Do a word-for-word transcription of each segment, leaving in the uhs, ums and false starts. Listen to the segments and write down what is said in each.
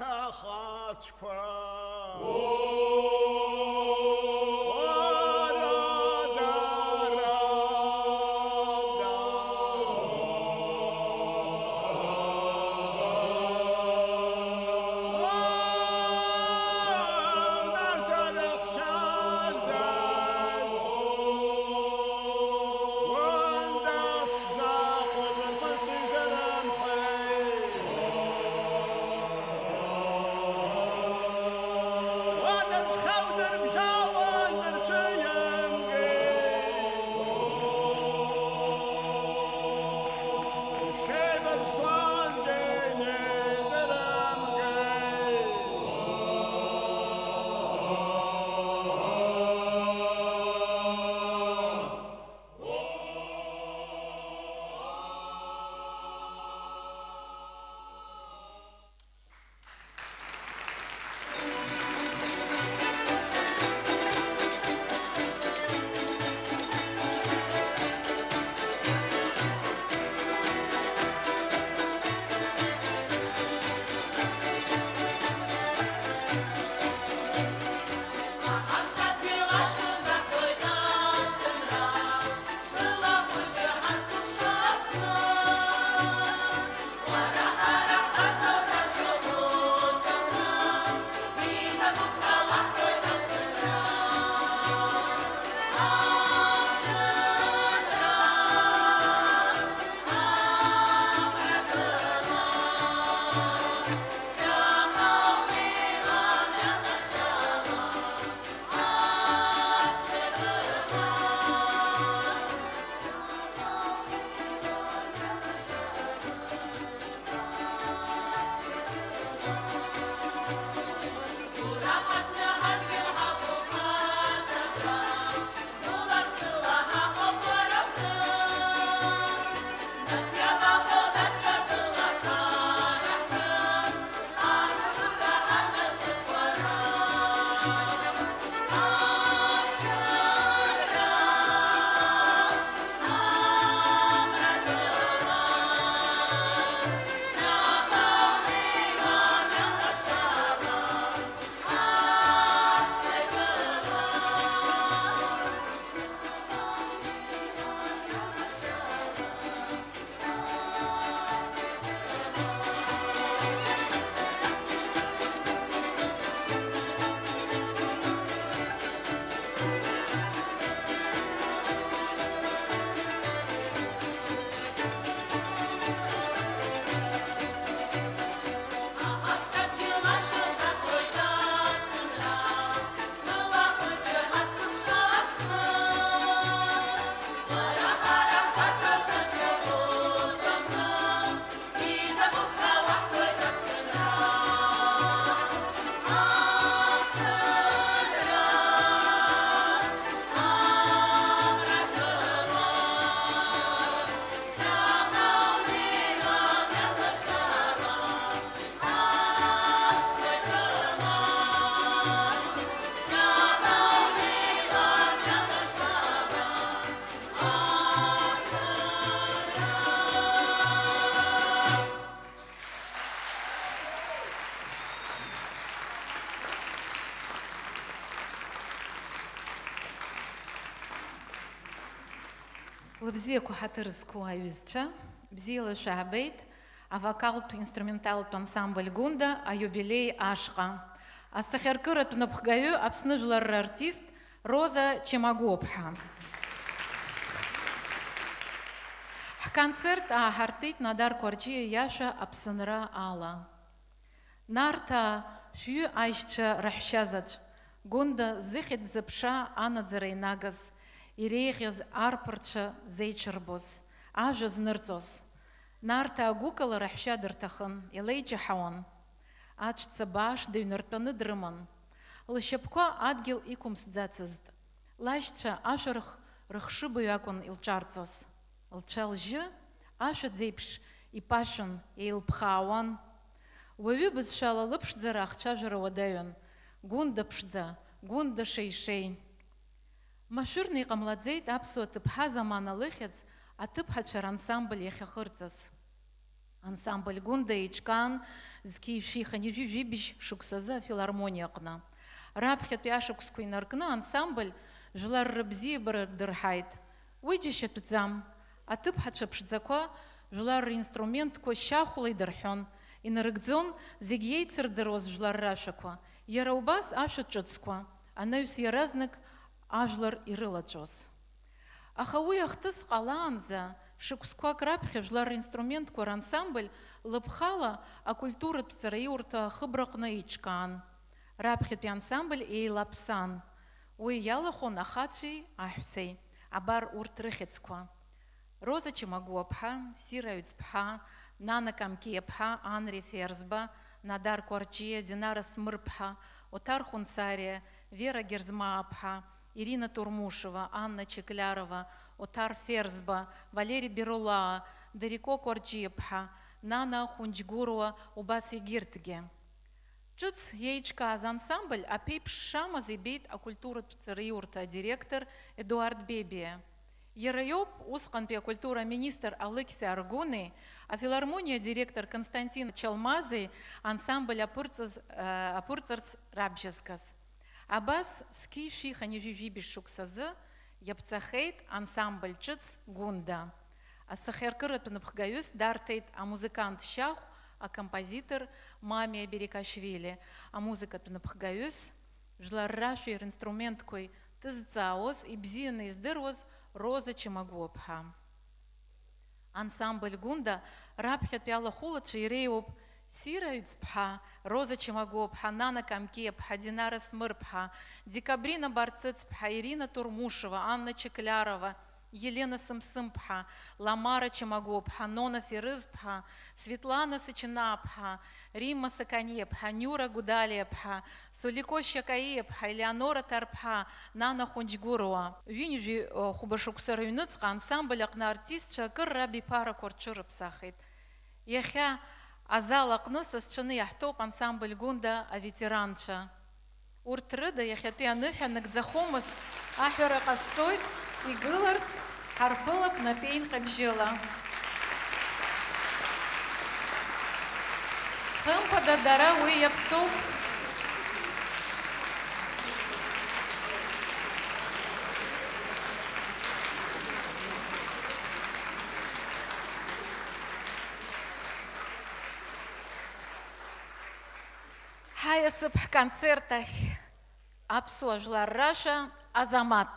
Ахацәқәа. Лыбзиақәа ҳаҭыр зқәу аҩызцәа, бзиала шәаабеит, авокалтә инструменталтә ансамбль Гәында аиубилеи ашҟа. Асахьаркыратә напхгаҩы, Аԥсны жәларра артист Роза Чемагәыԥҳа. Ҳконцерт ааҳартит Надар Қәарҷиа иашәа Аԥсынра ала. Нарҭаа шәҩы аишьцәа раҳәшьа заҵә, Гәында зыхьӡ-зыԥша анаӡара инагаз, иреиӷьыз арԥарцәа зеиҽырбоз, ажәа знырҵоз. Нарҭаа гәыкала раҳәшьа дырҭахын, илеиҷаҳауан. Аҵәца бааш дыҩныртәаны дрыман. Лшьапқәа адгьыл иқәымсӡацызт. Лашьцәа ашәарах рыхшыбаҩ акәын илҿарҵоз. Лцәа-лжьы ашәаӡеиԥш иԥашәон, еилԥхаауан. Уаҩы бызшәала лыԥшӡара ахцәажәара уадаҩын, Гәында ԥшӡа, Гәында шеишеи. Машәырны иҟамлаӡеит аԥсуа ҭыԥҳа замана лыхьӡ аҭыԥҳацәа рансамбль иахьахырҵаз. Ансамбль Гәында еиҿкаан зқьи жәшәи хынҩажәи жәибжь шықәсазы афилармониа аҟны. Раԥхьатәи ашықәсқәа инаркны ансамбль жәлар рыбзиабара дырҳаит. Уи џьашьатәӡам. Аҭыԥҳацәа ԥшӡақәа жәлар ринструментқәа шьахәла идырҳәон, инарыгӡон зегь иеицырдыруаз жәлар рашәақәа. Иара убас ашәа ҿыцқәа, анаҩс иаразнак ажәлар ирылаҵәоз. Аха уи ахҭыс ҟалаанӡа, шықәсқәак раԥхьа жәлар ринструментқәа рансамбль лыԥхала акультуратә ҵараиурҭа ахыбраҟны еиҿкаан. Раԥхьатәи ансамбль еилаԥсан. Уи иалахәын ахацәеи аҳәсеи. Абар урҭ рыхьӡқәа: Роза Чамагәуаԥҳа, Сира Аҩӡԥҳа, Нана Камкиаԥҳа, Анри Ферзба, Надар Кәарҷиа, Динара Смырԥҳа, Оҭар Хәынцариа, Вера Герзмааԥҳа, Ирина Турмушева, Анна Чеклярова, Оҭар Ферзба, Валери Берулаа, Дарико Кәарҷиаԥҳа, Нана Хәынџьгәыруа, убас егьырҭгьы. Ҿыц иеиҿкааз ансамбль аԥеиԥш шамаз ибеит акультуратә ҵараиурҭа адиректор Едуард Бебиа. Иара иоуп усҟантәи акультура аминистр Алықьса Аргәыни афилармониа адиректор Константин Чалмази ансамбль аԥырҵаз, э, аԥырҵарц рабжьазгаз. Абас, зқьи жәшәи хынҩажәи жәибжь шықәсазы иаԥҵахеит ансамбль ҿыц Гәында. Асахьаркыратә напхгаҩыс дарҭеит амузыкант Шьахә, акомпозитор Мамиа Берикашвили, амузыкатә напхгаҩыс, жәлар рашәеи ринструментқәеи дызҵаауаз, ибзианы издыруаз Роза Чамагәуаԥҳа. Ансамбль Гәында раԥхьатәи алахәылацәа иреиуоуп Сира Ҩӡԥҳа, Роза Чамагәуаԥҳа, Нана Камкиаԥҳа, Динара Смырԥҳа, Декабрина Барцыцԥҳа, Ирина Турмушева, Анна Чеклярова, Елена Сымсымԥҳа, Ламара Чамагәуаԥҳа, Нона Ферызԥҳа, Светлана Сычнаԥҳа, Римма Саканиаԥҳа, Нюра Гәдалиаԥҳа, Солико Шьакаиаԥҳа, Елеонора Ҭарԥҳа, Нана Хәынџьгәыруа. Ҩынҩажәи, э, хәба шықәса рыҩныҵҟа ансамбль аҟны артистцәа акыр рабиԥарақәа рҽырыԥсахит. Иахьа азал аҟны сасцәаны иаҳтәоуп ансамбль Гәында аветеранцәа. Урҭ рыда иахьатәи аныҳәа нагӡахомызт, аҳәара ҟасҵоит, игыларц ҳарԥылап напеинҟьабжьыла. Хымԥада, дара уи иаԥсоуп. Ҳаиасып ҳконцерт ахь аԥсуа жәлар рашәа, Азамаҭ.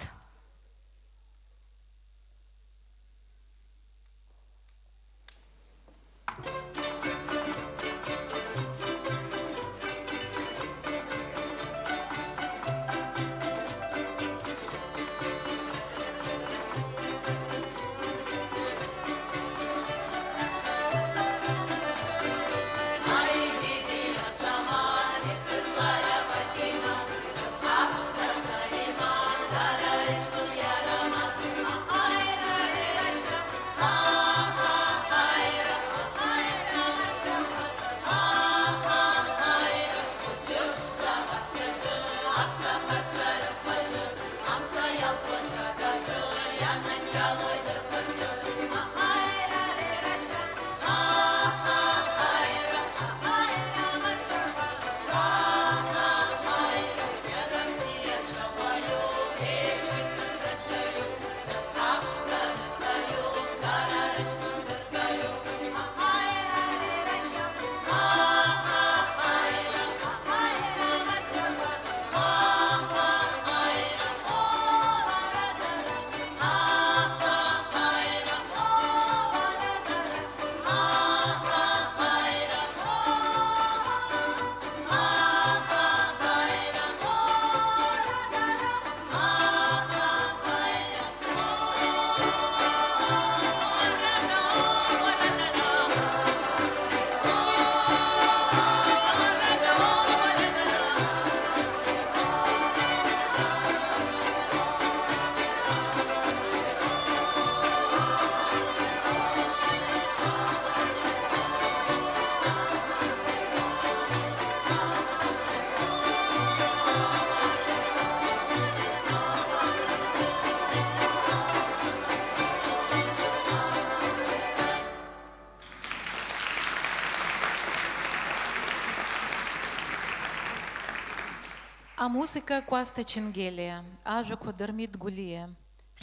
Амузыка Кәасҭа Ченгелиа, ажәақәа Дырмит Гәлиа.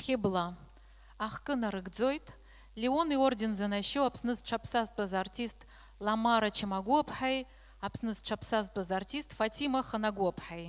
Хьыбла. Ахкы нарыгӡоит Леон иорден занашьоу Аԥсны зҽаԥсазтәыз артист Ламара Чамагәыаԥҳаи Аԥсны зҽаԥсазтәыз артист Фатима Ханагәыаԥҳаи.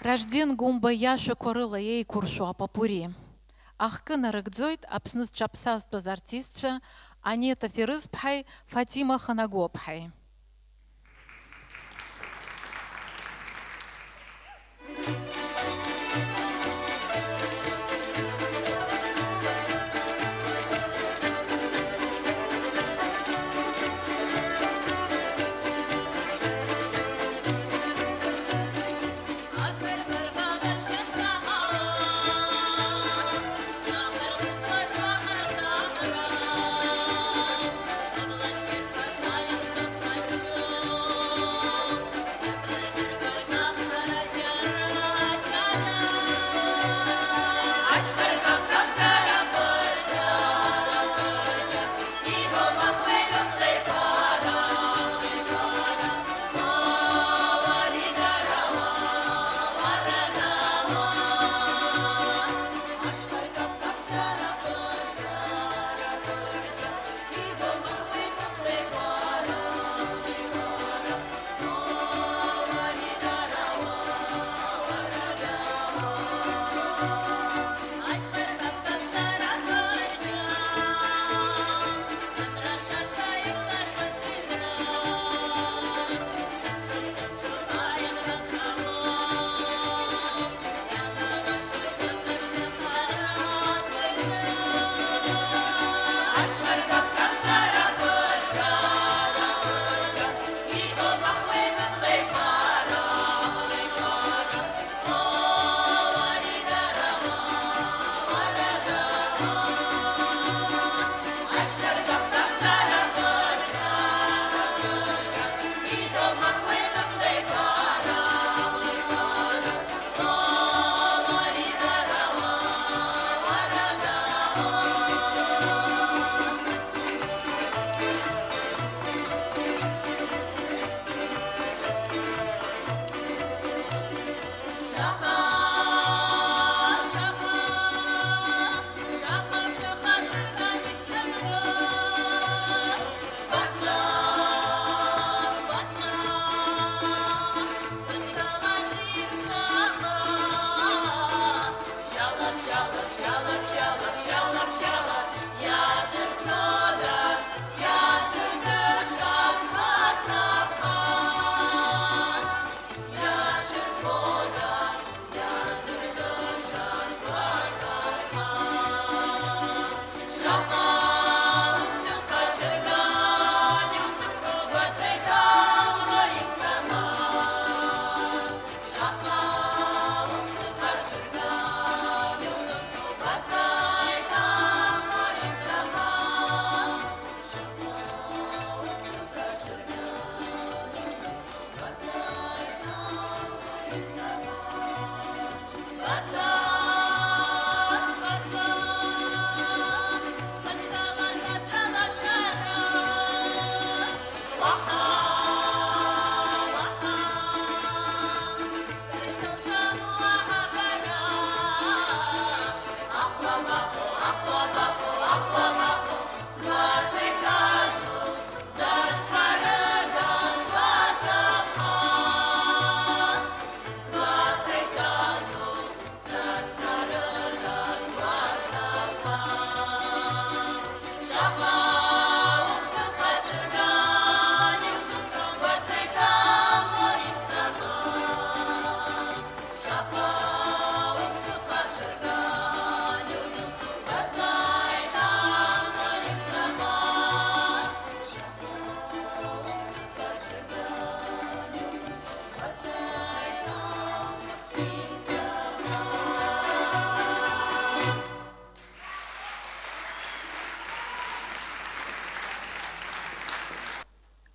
Ражден Гәымба иашәақәа рыла еиқәыршәо апопури. Ахкы нарыгӡоит Аԥсны зҽаԥсазтәыз артистцәа Анета Ферызԥҳаи Фатима Ханагәыаԥҳаи.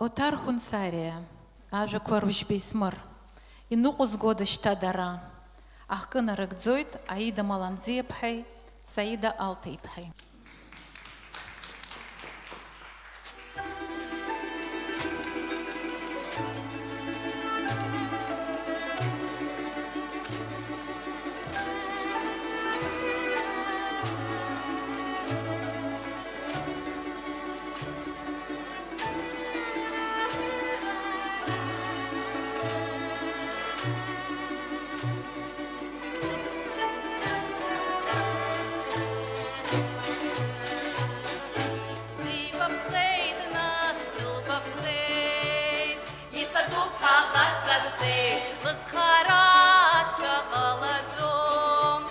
Оҭар Хәынсариа, ажәақәа Рушьбеи Смыр, иныҟәызгода шьҭа дара? Ахкы нарыгӡоит Аида Маланӡиаԥҳаи Саида Алҭеиԥҳаи. Дигәаԥхеит, нас дылгәаԥхеит. Ицатәуп ҳәа ахаҵа дцеит, лызхара ацәа ҟалаӡом,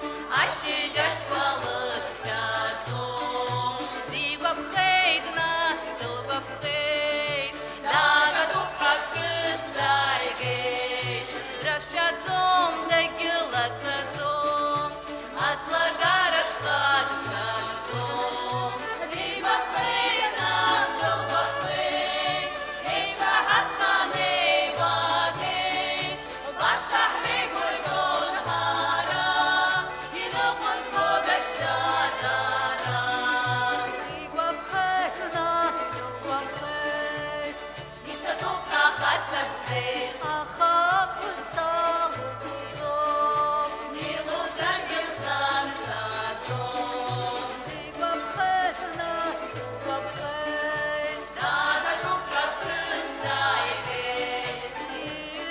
ашьыжь ахьтәала сшәаӡом. Дигәаԥхеит, нас дылгәаԥхеит, дагатәуп ҳәа ԥҳәыс дааигеит, драшәаӡом, дагьылаҵаӡом. Аӡлагара шла дцаӡом, дигәаԥхеит, нас дылгәаԥхеит, еиҿаҳатәханы еибагеит, баша ҳреигәырӷьон ҳара, иныҟәызго дашьҭа дара. Дигәаԥхеит, нас дылгәаԥхеит. Ицатәуп ҳәа ахаҵа дцеит. Аха аԥҳәыс далызӡом. Илоузаргьы лзамцаӡом. Дигәаԥхеит, нас дылгәаԥхеит. Дагатәуп ҳәа ԥҳәыс дааигеит.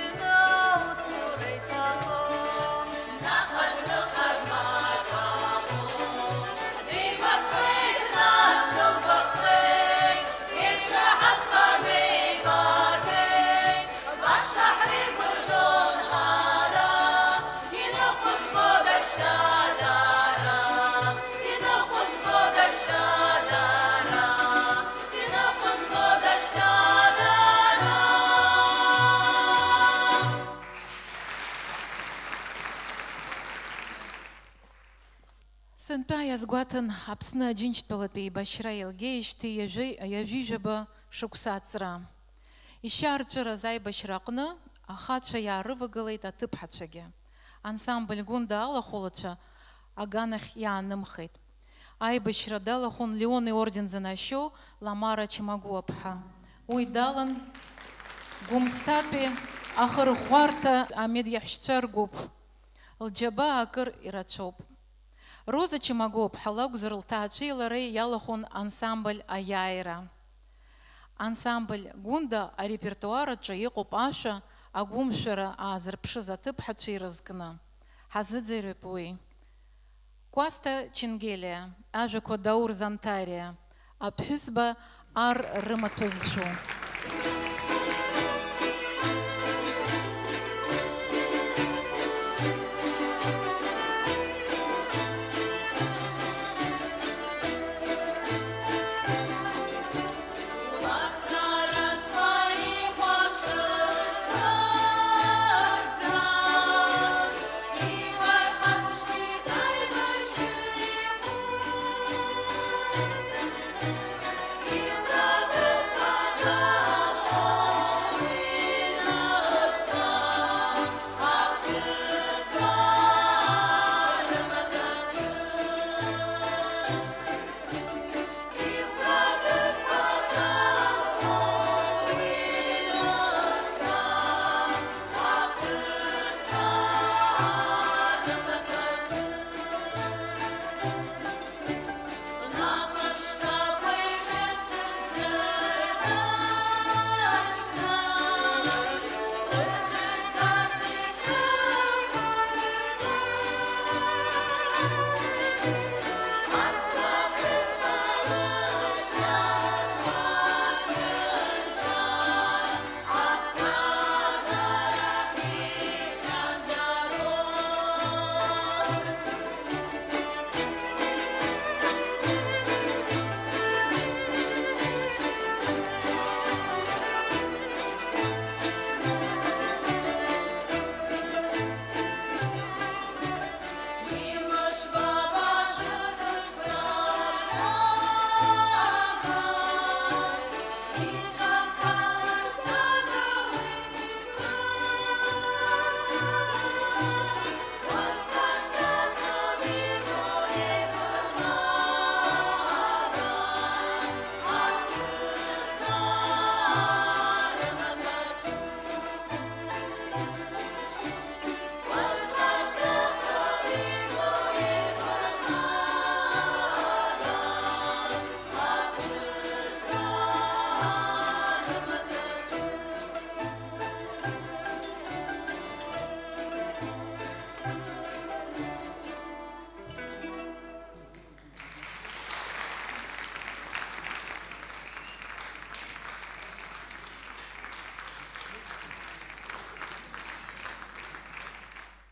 Инаусура иҭахым. Наҟ аҩныҟа дмаҭәахом. Дигәаԥхеит, нас дылгәаԥхеит. Сынтәа иазгәаҭан Аԥсны Аџьынџьтәылатә еибашьра еилгеижьҭеи ҩажәи-, ҩажәижәаба шықәса аҵра. Ишьарҵәыраз аибашьра аҟны ахацәа иаарывагылеит аҭыԥҳацәагьы. Ансамбль Гәында алахәылацәа аганахь иаанымхеит. Аибашьра далахәын Леон иорден занашьоу Ламара Чмагәуаԥҳа. Уи далан Гәымсҭатәи ахырӷәӷәарҭа амедиаҳәшьцәа ргәыԥ. Лџьабаа акыр ирацәоуп. Роза Чмагәуаԥҳа лакәзар, лҭаацәеи лареи иалахәын ансамбль Аиааира. Ансамбль Гәында арепертуар аҿы иҟоуп ашәа агәымшәара аазырԥшыз аҭыԥҳацәа ирызкны. Ҳазыӡырҩып уи. Кәасҭа Ченгелиа, ажәақәа Даур Занҭариа, аԥҳәызба ар рымаҭәа зшәу.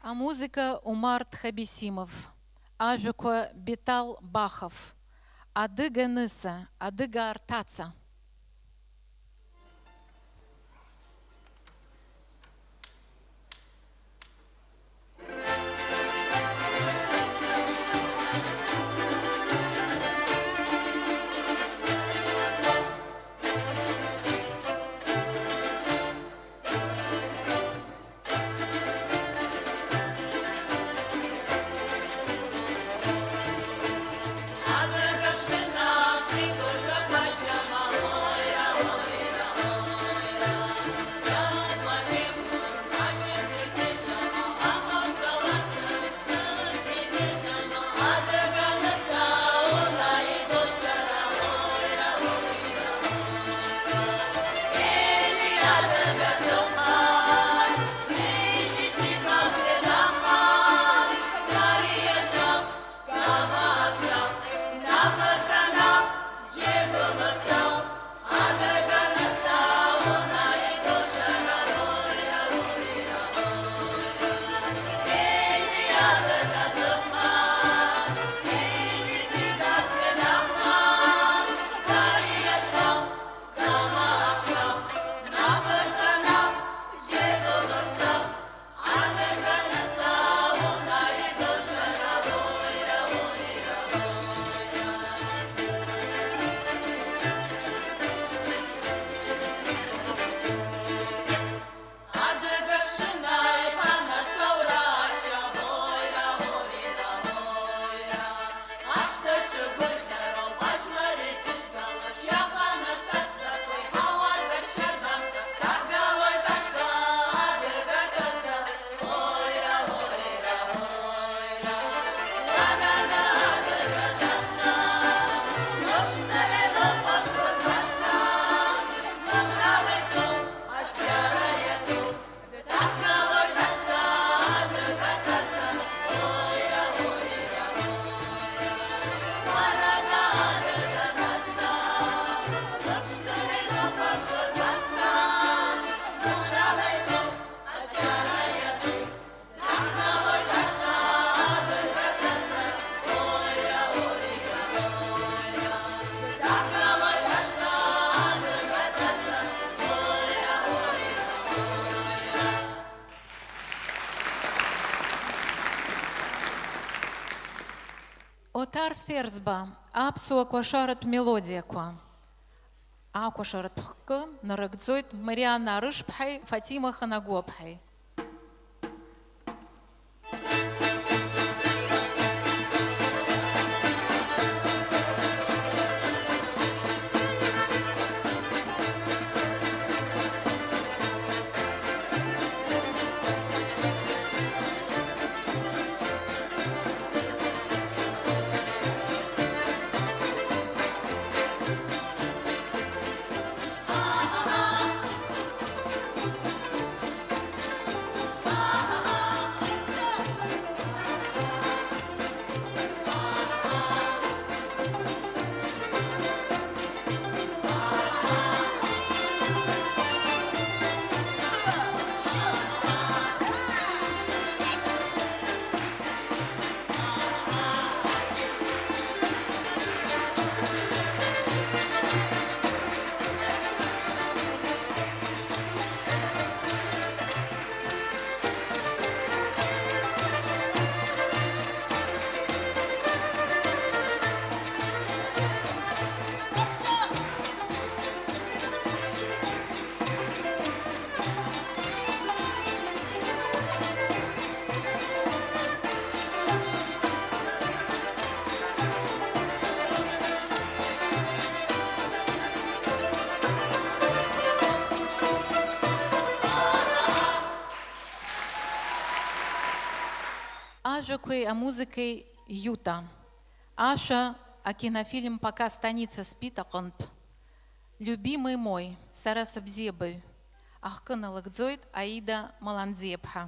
Амузыка Умар Тхабисимов, ажәақәа Бетал Бахов, Адыга ныса, адыга арҭаца. Оҭар Ферзба, аԥсуа кәашаратә мелодиақәа. Акәашаратә хкы нарыгӡоит Марианна Арышԥҳаи Фатима Ханагәыаԥҳаи. Ажәақәеи амузыкеи Иута. Ашәа акинофильм «Пока станица спит» аҟынтә. Любимый мой, сара сыбзиабаҩ. Ахкы налыгӡоит Аида Маланӡиаԥҳа.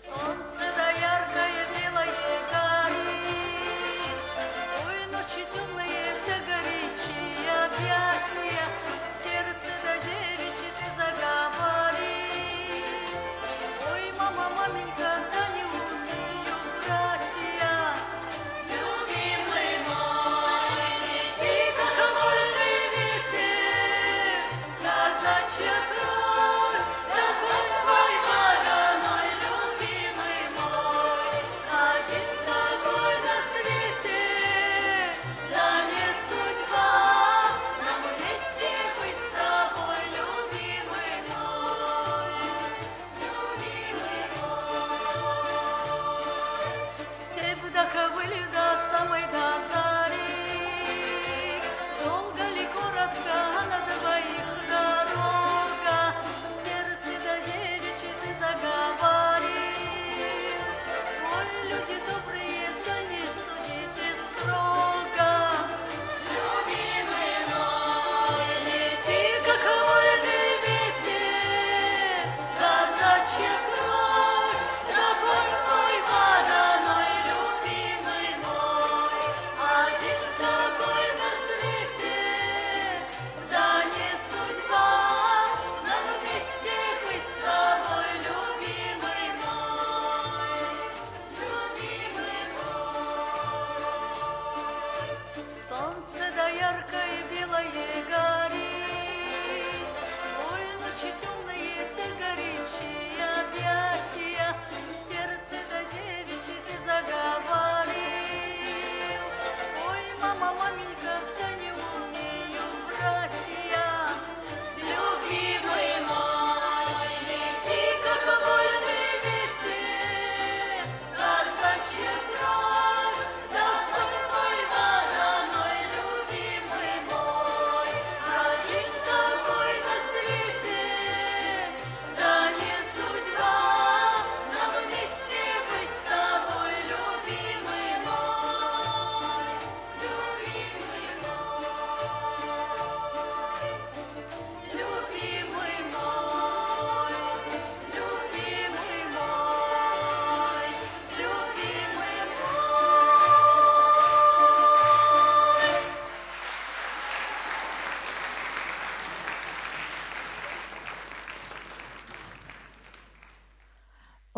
Солнце да яркое белое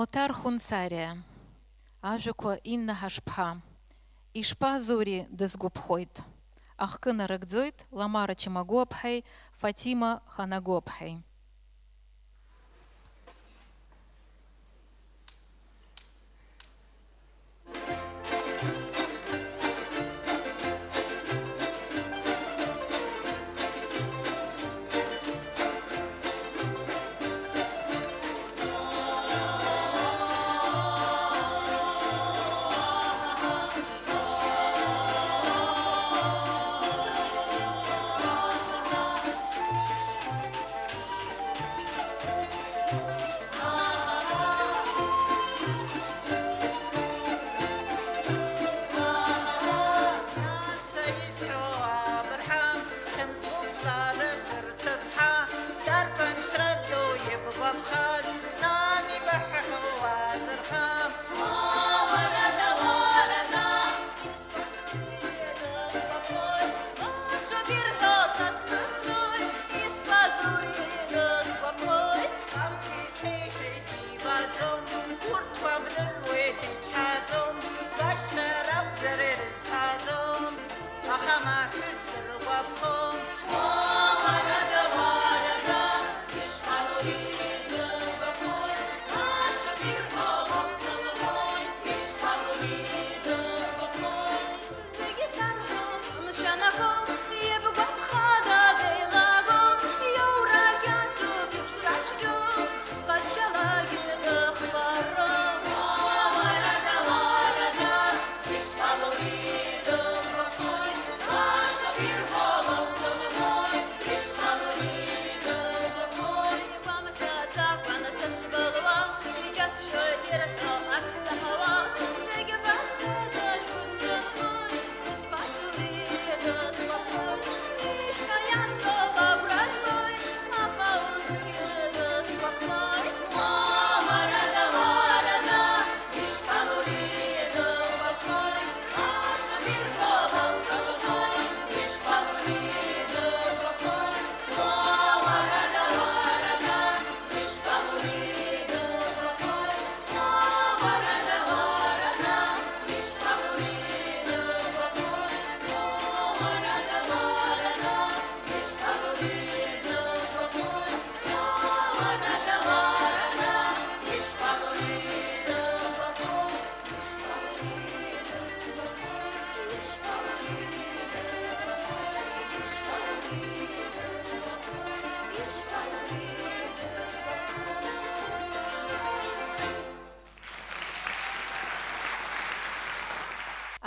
Оҭар Хәынҵариа, ажәақәа Инна Ҳашԥҳа, Ишԥазури дысгәаԥхоит. Ахкы нарыгӡоит Ламара Чамагәуаԥҳаи Фатима Ханагәуаԥҳаи.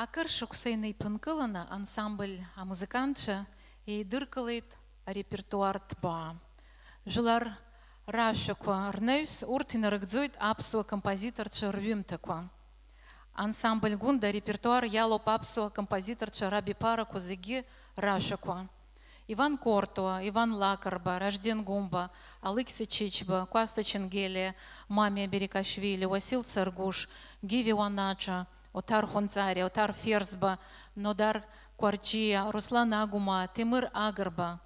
Акыр шықәса инеиԥынкыланы ансамбль амузыкантцәа еидыркылеит арепертуар ҭбаа. Жәлар рашәақәа рнаҩс урҭ инарыгӡоит аԥсуа композиторцәа рҩымҭақәа. Ансамбль Гәында арепертуар иалоуп аԥсуа композиторцәа рабиԥарақәа зегьы рашәақәа. Иван Кортуа, Иван Лакрба, Ражден Гәымба, Алықьса Чычба, Кәасҭа Ченгелиа, Мамиа Берикашвили, Уасил Царгәыш, Гиви Уанаҿа, Оҭар Хәынҵариа, Оҭар Ферзба, Нодар Кәарҷиа, Руслан Агәмаа, Ҭемыр Агрба.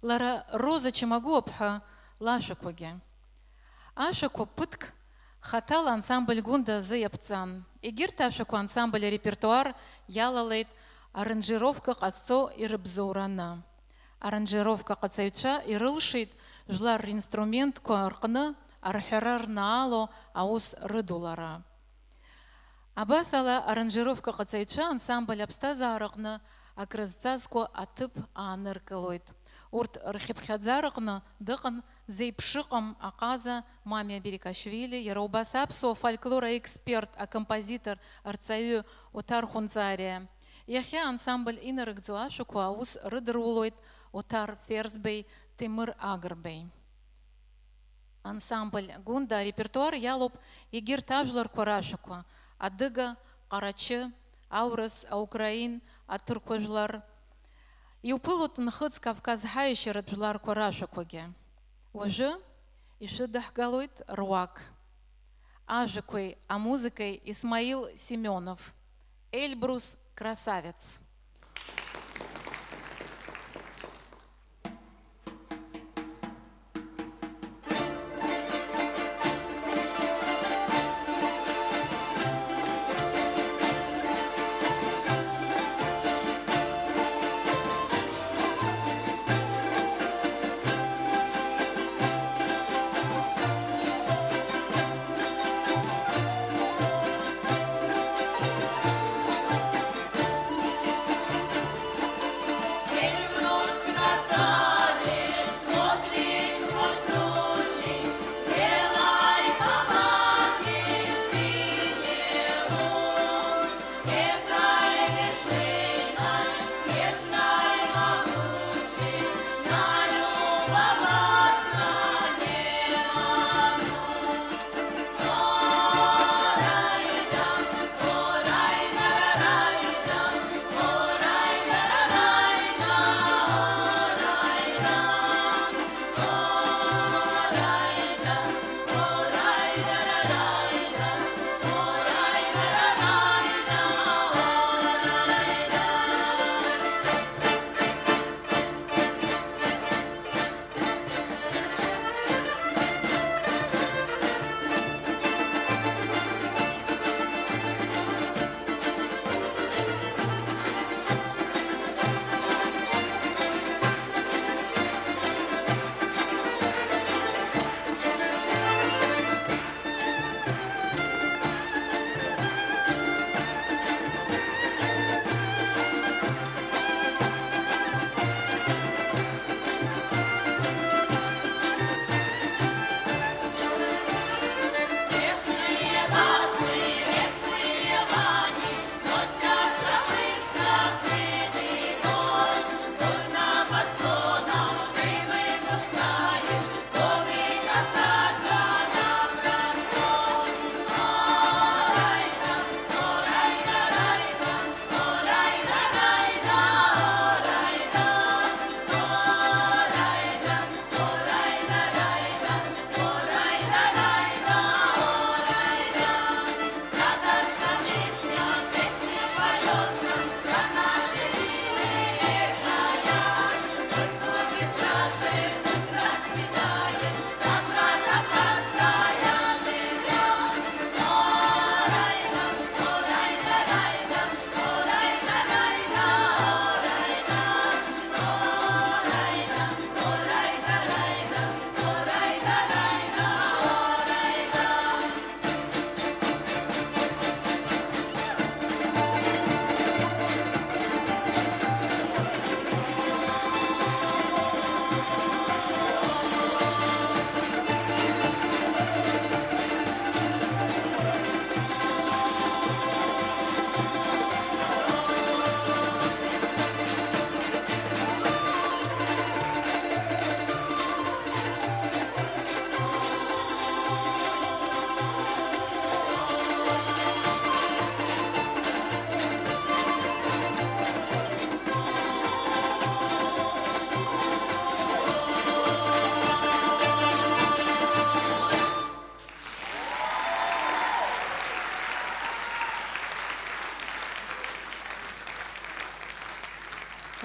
Лара Роза Чамагәуаԥҳа лашәақәагьы. Ашәақәа ԥыҭк хаҭала ансамбль Гәында азы иаԥҵан. Егьырҭ ашәақәа ансамбль арепертуар иалалеит аранжировка ҟазҵо ирыбзоураны. Аранжировка ҟаҵаҩцәа ирылшеит жәлар ринструментқәа рҟны арҳәара рнаало аус рыдулара. Абасала, аранжировка ҟаҵаҩцәа ансамбль аԥсҭазаараҟны акрызҵазкуа аҭыԥ ааныркылоит. Урҭ рхьыԥхьаӡараҟны дыҟан зеиԥшыҟам аҟаза Мамиа Берикашвили, иара убас аԥсуа фольклор аексперт, акомпозитор, арҵаҩы Оҭар Хәынҵариа. Иахьа ансамбль инарыгӡо ашәақәа аус рыдырулоит Оҭар Ферзбеи Ҭемыр Агрбеи. Ансамбль Гәында арепертуар иалоуп егьырҭ ажәларқәа рашәақәа, адыга, ҟарачы, аурыс, аукраин, аҭырқәа жәлар. Иуԥылоит нхыҵ Кавказ ҳаиашьаратә жәларқәа рашәақәагьы. Уажәы ишәыдаҳгалоит руак. Ажәақәеи амузыкеи Исмаил Семионов, Эльбрус красавец.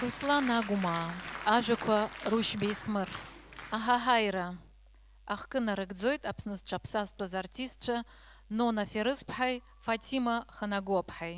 Руслан Агәмаа, ажәақәа Рушьбеи Смыр. Аҳаҳаира. Ахкы нарыгӡоит Аԥсны зҽаԥсазтәыз артистцәа Нона Ферызԥҳаи Фатима Ханагоаԥҳаи.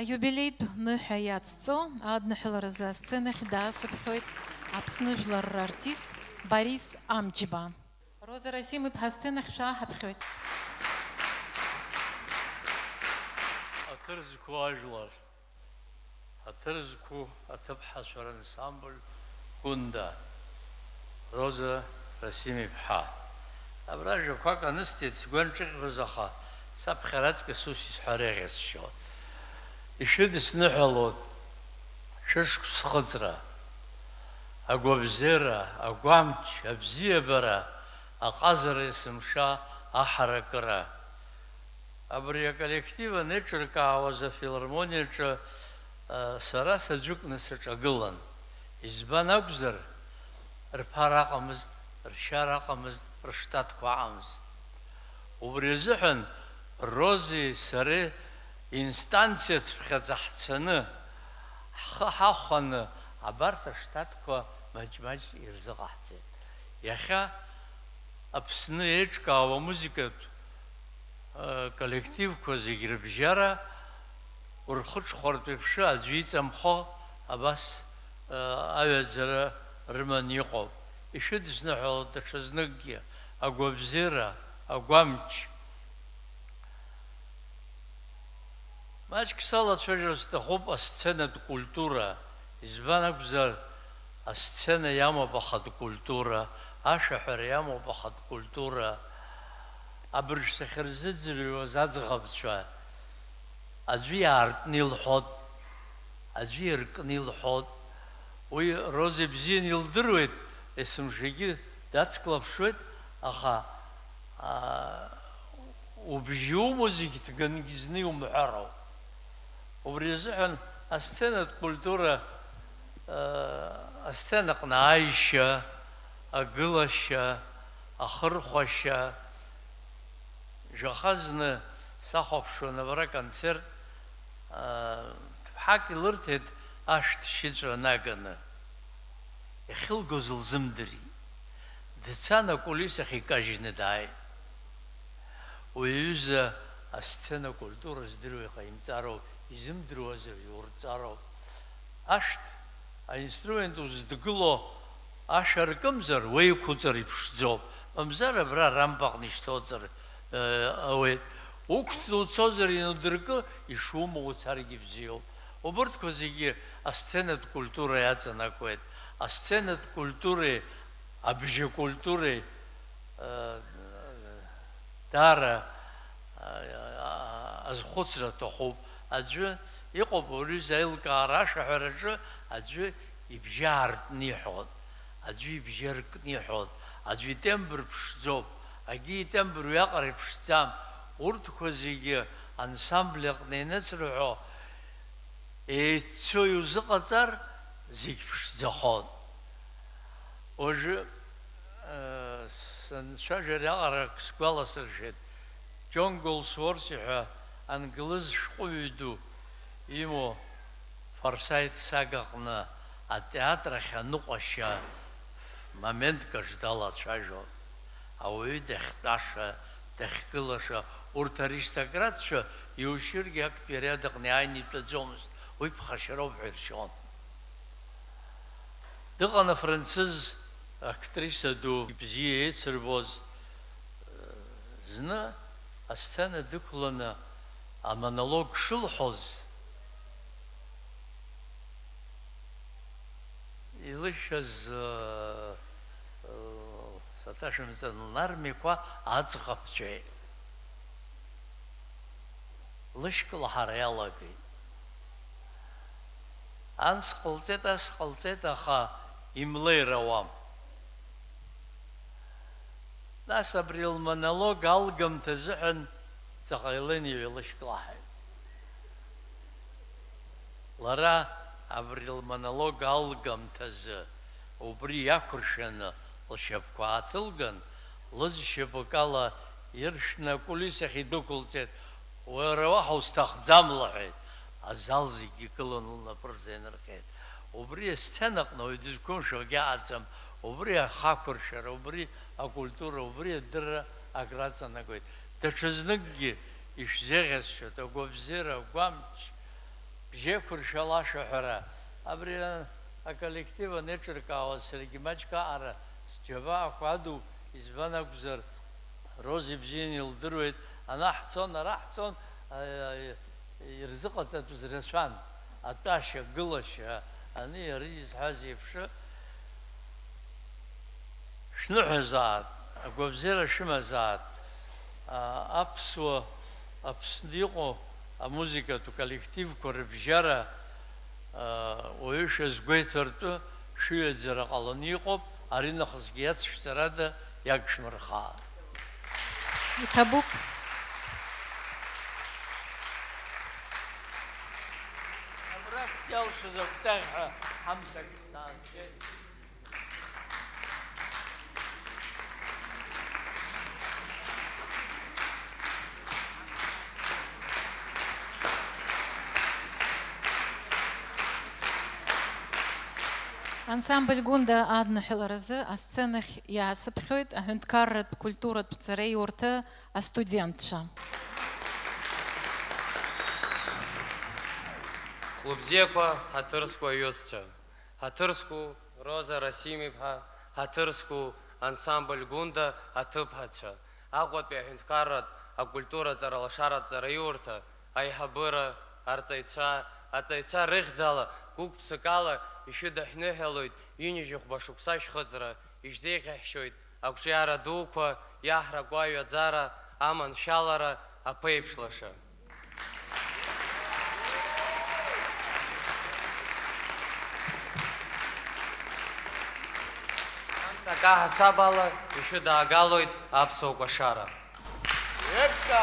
Аиубилеитә ныҳәа иацҵо адныҳәаларазы асценахь даасыԥхьоит Аԥсны жәлар рартист Борис Амҷба. Роза Расим-иԥҳа асценахь шәааҳаԥхьоит. Аҭыр зқәу ажәлар. Аҭыр зқәу аҭыԥҳацәа рансамбль Гәында, Роза Расим-иԥҳа. Абра жәақәак анысҵеит, сгәы анҿыӷьӷәаз, аха саԥхьара аҵкыс ус исҳәар еиӷьасшьоит. Ишәыдысныҳәалоит шәышықәс хыҵра, агәабзиара, агәамч, абзиабара, аҟазара есымша, аҳаракыра. Абри аколлектив анеиҿыркаауаз афилармониаҿы, а, сара саӡәыкны саҿагылан. Избан акәзар, рԥара ыҟамызт, ршьара ыҟамызт, рыштатқәа ыҟамызт. Убри азыҳәан Розеи сареи инстанциацәҟьаӡа ҳцаны, ҳхы ҳахәаны абарҭ аштатқәа маҷ-маҷ ирзыҟаҳҵеит. Иахьа Аԥсны еиҿкаау амузыкатә Коллективқәа зегь рыбжьара урхыҽхәартә еиԥш аӡәы иҵамхо абас аҩаӡара рыманы иҟоуп. Ишәыдысныҳәалоит даҽазныкгьы агәабзиара, агәамч. Маҷк салацәажәар сҭахуп асценатә культура, избан акәзар, асцена иамоуп ахатә культура, ашәаҳәара иамоуп ахатә культура. Абыржә сахьырзыӡырҩуаз аӡӷабцәа аӡәы иаартны илҳәот, аӡәы иркны илҳәот. Уи Роза ибзианы илдыруеит, есымшагьы дацклаԥшуеит, аха, аа, убжьы умоу зегь ҭгангьы зны иумҳәароуп. Убри азыҳәан асценатә культура, аа, асценаҟны ааишьа, агылашьа, ахырхәашьа, жәаха зны сахәаԥшуан абра концерт, аа, ҭыԥҳак илырҭеит ашәҭ шьыҵәра наганы. Иахьылгоз лзымдырит. Дцан акулисахь икажьны дааит. Уи аҩыза асцена культура здыруа иҟаимҵароуп, изымдыруазар иурҵароуп. Ашәҭ аинструмент узыдгыло ашә аркымзар, уеиқәуҵар иԥшӡоуп. Мамзар абра арампаҟны ишьҭоуҵар, э, ауеит. Уқәҵны уцозар ианудыркы, ишумоу уцаргьы бзиоуп. Убырҭқәа зегьы асценатә культура иаҵанакуеит. Асценатә культуреи абжьы акультуреи, э, даара, э, азхәыцра аҭахуп. Аӡәы иҟоуп, уаҩы изаилкаара ашәаҳәараҿы аӡәы ибжьы аартны иҳәон, аӡәы ибжьы аркны иҳәон, аӡәы итембр ԥшӡоуп, агьи итембр уиаҟара иԥшӡам. Урҭқәа зегьы ансамбль аҟны ианыцрыҳәо, еиццо иузыҟаҵар, зегь ԥшӡахон. Уажәы, э, санцәажәар аҟара акы сгәаласыршәеит. Џьон Голсуорси ҳәа англыз шәҟәыҩҩы ду имоу Форсайт сага аҟны атеатр ахь аныҟәашьа моментк аҿы далацәажәон. Ауаҩы дахьтәаша, дахьгылаша, урҭ аристократцәа иушьыргьы актәи ариад аҟны иааины итәаӡомызт, уи ԥхашьароуп ҳәа иршьон. Дыҟан афранцыз актриса ду, ибзиа еицырбоз, зны асцена дықәланы амонолог шылҳәоз, илышьаз, э, э, саҭашәымҵан, лнармиқәа аӡӷабцәеи лышьклаҳара иалагеит. Анс ҟалҵеит, ас ҟалҵеит, аха имлеир ауам. Нас абри лмонолог алгамҭа азыҳәан ҵаҟа илен иҩалышьклаҳаит. Лара абри лмонолог алгамҭазы убри иақәыршәаны лшьапқәа ааҭылган, лызшьапык ала иршәны акулисахь идәықәылҵеит. Уара уаҳа усҭахӡам, лҳәеит. Азал зегьы игылан лнапы рзы инаркьеит. Убри асценаҟны уаҩ дызқәымшәо акгьы ыҟаӡам. Убри ахақәыршәара, убри акультура, убри адырра акраҵанакуеит. Даҽазныкгьы ишәзеӷьасшьоит агәабзиара, агәамч, бжьеиқәыршәала ашәаҳәара. Абри аколлектив анеиҿыркаауаз саргьы маҷк аҟара сџьабаақәа адуп, избан акәзар, Роза ибзианы илдыруеит, ана ҳцон, ара ҳцон, а, а, ирзыҟаҵатәыз рацәан, атәашьа, агылашьа, ани ари изҳәаз еиԥш, шәныҳәазаат, агәабзиара шәымазаат, а, аԥсуа, Аԥсны иҟоу амузыкатә коллективқәа рыбжьара, уаҩы шәазгәеиҭартә шәыҩаӡара ҟаланы иҟоуп, аринахысгьы иацшәҵарада иагшәмырхаан. Иҭабуп. Абра шәялшаз акәтаӷь ҳәа ҳамҭак даанхеит. Ансамбль Гәында адныҳәаларазы асценахь иаасыԥхьоит аҳәынҭқарратә культуратә ҵареиурҭа астудентцәа. Лыбзиақәа ҳаҭыр зқәу аҩызцәа, ҳаҭыр зқәу Роза Расим-иԥҳа, ҳаҭыр зқәу ансамбль Гәында аҭыԥҳацәа, Аҟәатәи аҳәынҭқарратә акультура ҵаралашаратә ҵараиурҭа аиҳабыра, арҵаҩцәа, аҵаҩцәа рыхьӡала гәык-ԥсыкала ишәыдаҳныҳәалоит ҩынҩажәи хәба шықәса шәхыҵра, ишәзеиӷьаҳшьоит ақәҿиара дуқәа, иаҳракуа аҩаӡара, аманшәалара, аԥеиԥш лаша. Анҭ акы аҳасаб ала ишәыдаагалоит аԥсуа кәашара. Епса!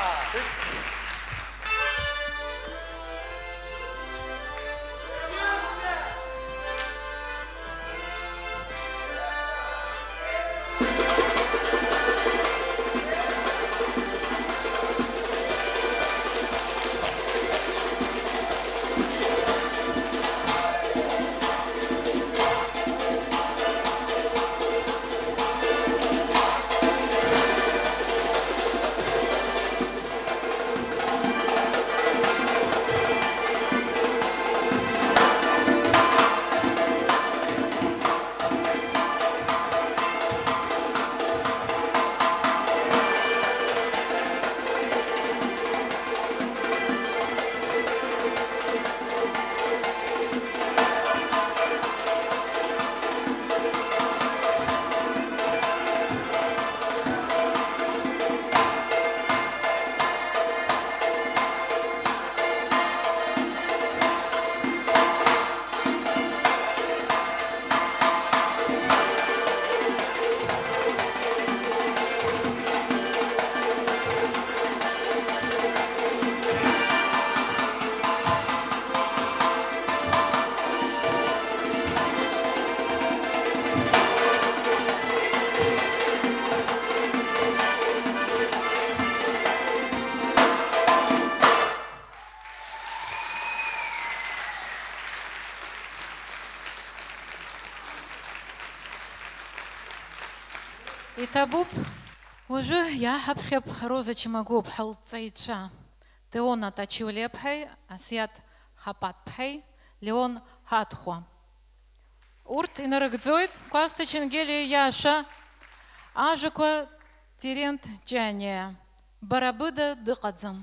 Иҭабуп, уажәы иааҳаԥхьап Роза Чмагәыԥҳа лҵаҩцәа, Теона Тачиулиаԥҳаи Асиаҭ Хапаҭԥҳаи Леон Ҳаҭхәа. Урҭ инарыгӡоит Кәасҭа Ченгелиа иашәа, ажәақәа Терент Ҷаниа, бара быда дыҟаӡам.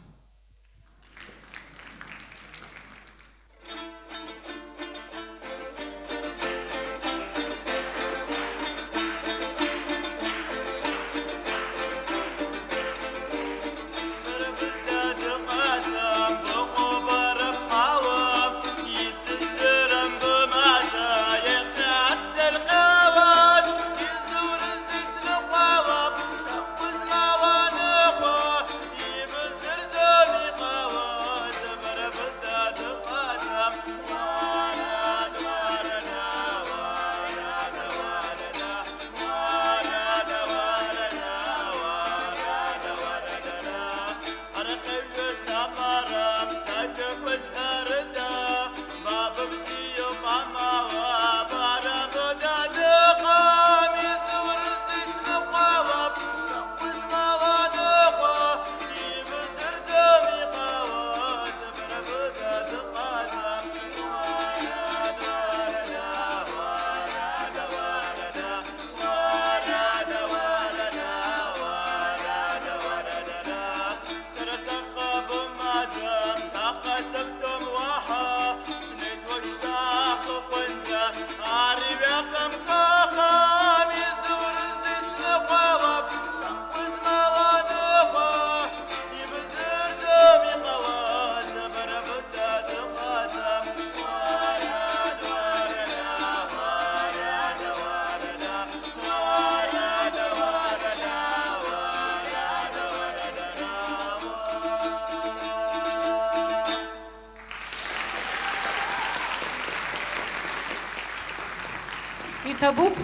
Иҭабуп,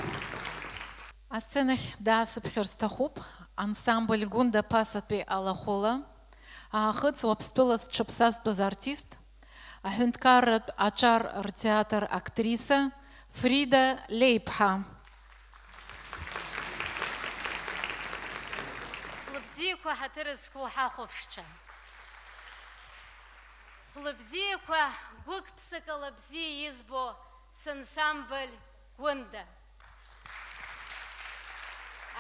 асценахь даасыԥхьар сҭахуп ансамбль Гәында ԥасатәи алахәыла, Аахыҵ Уаԥстәыла зҽаԥсазтәыз артист, аҳәынҭқарратә аҿар ртеатр актриса Фрида Леиԥҳа. Лыбзиақәа ҳаҭыр зқәу ҳахәаԥшцәа. Хәлыбзиақәа гәык-ԥсык ала бзиа избо сансамбль Гәында.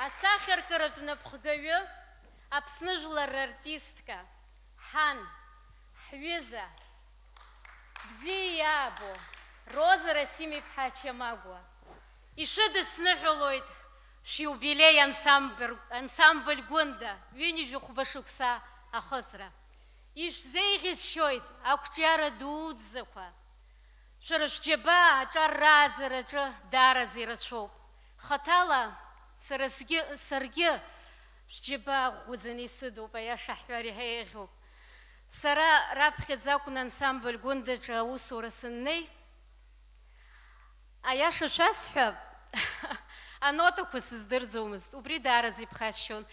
Асахьаркыратә напхгаҩы, Аԥсны жәлар рартистка, ҳан, ҳҩыза, бзиа иаабо Роза Расим-иԥҳа Чамагәа. Ишыдысныҳәалоит шәиубилеи ансамбль, ансамбль Гәында ҩынҩажәи хәба шықәса ахыҵра. Ишәзеиӷьасшьоит ақәҿиара дуӡӡақәа. Шәара шәџьабаа аҿар рааӡараҿы даараӡа ирацәоуп. Хаҭала сара сгьы, саргьы шәџьабаа ӷәӷәаӡаны исыдуп, аиаша ҳҳәар иаҳа еиӷьуп. Сара раԥхьаӡа акәын ансамбль Гәындаҿы аусура саннеи, аиаша шәасҳәап, анотақәа сыздырӡомызт, убри даараӡа иԥхасшьон.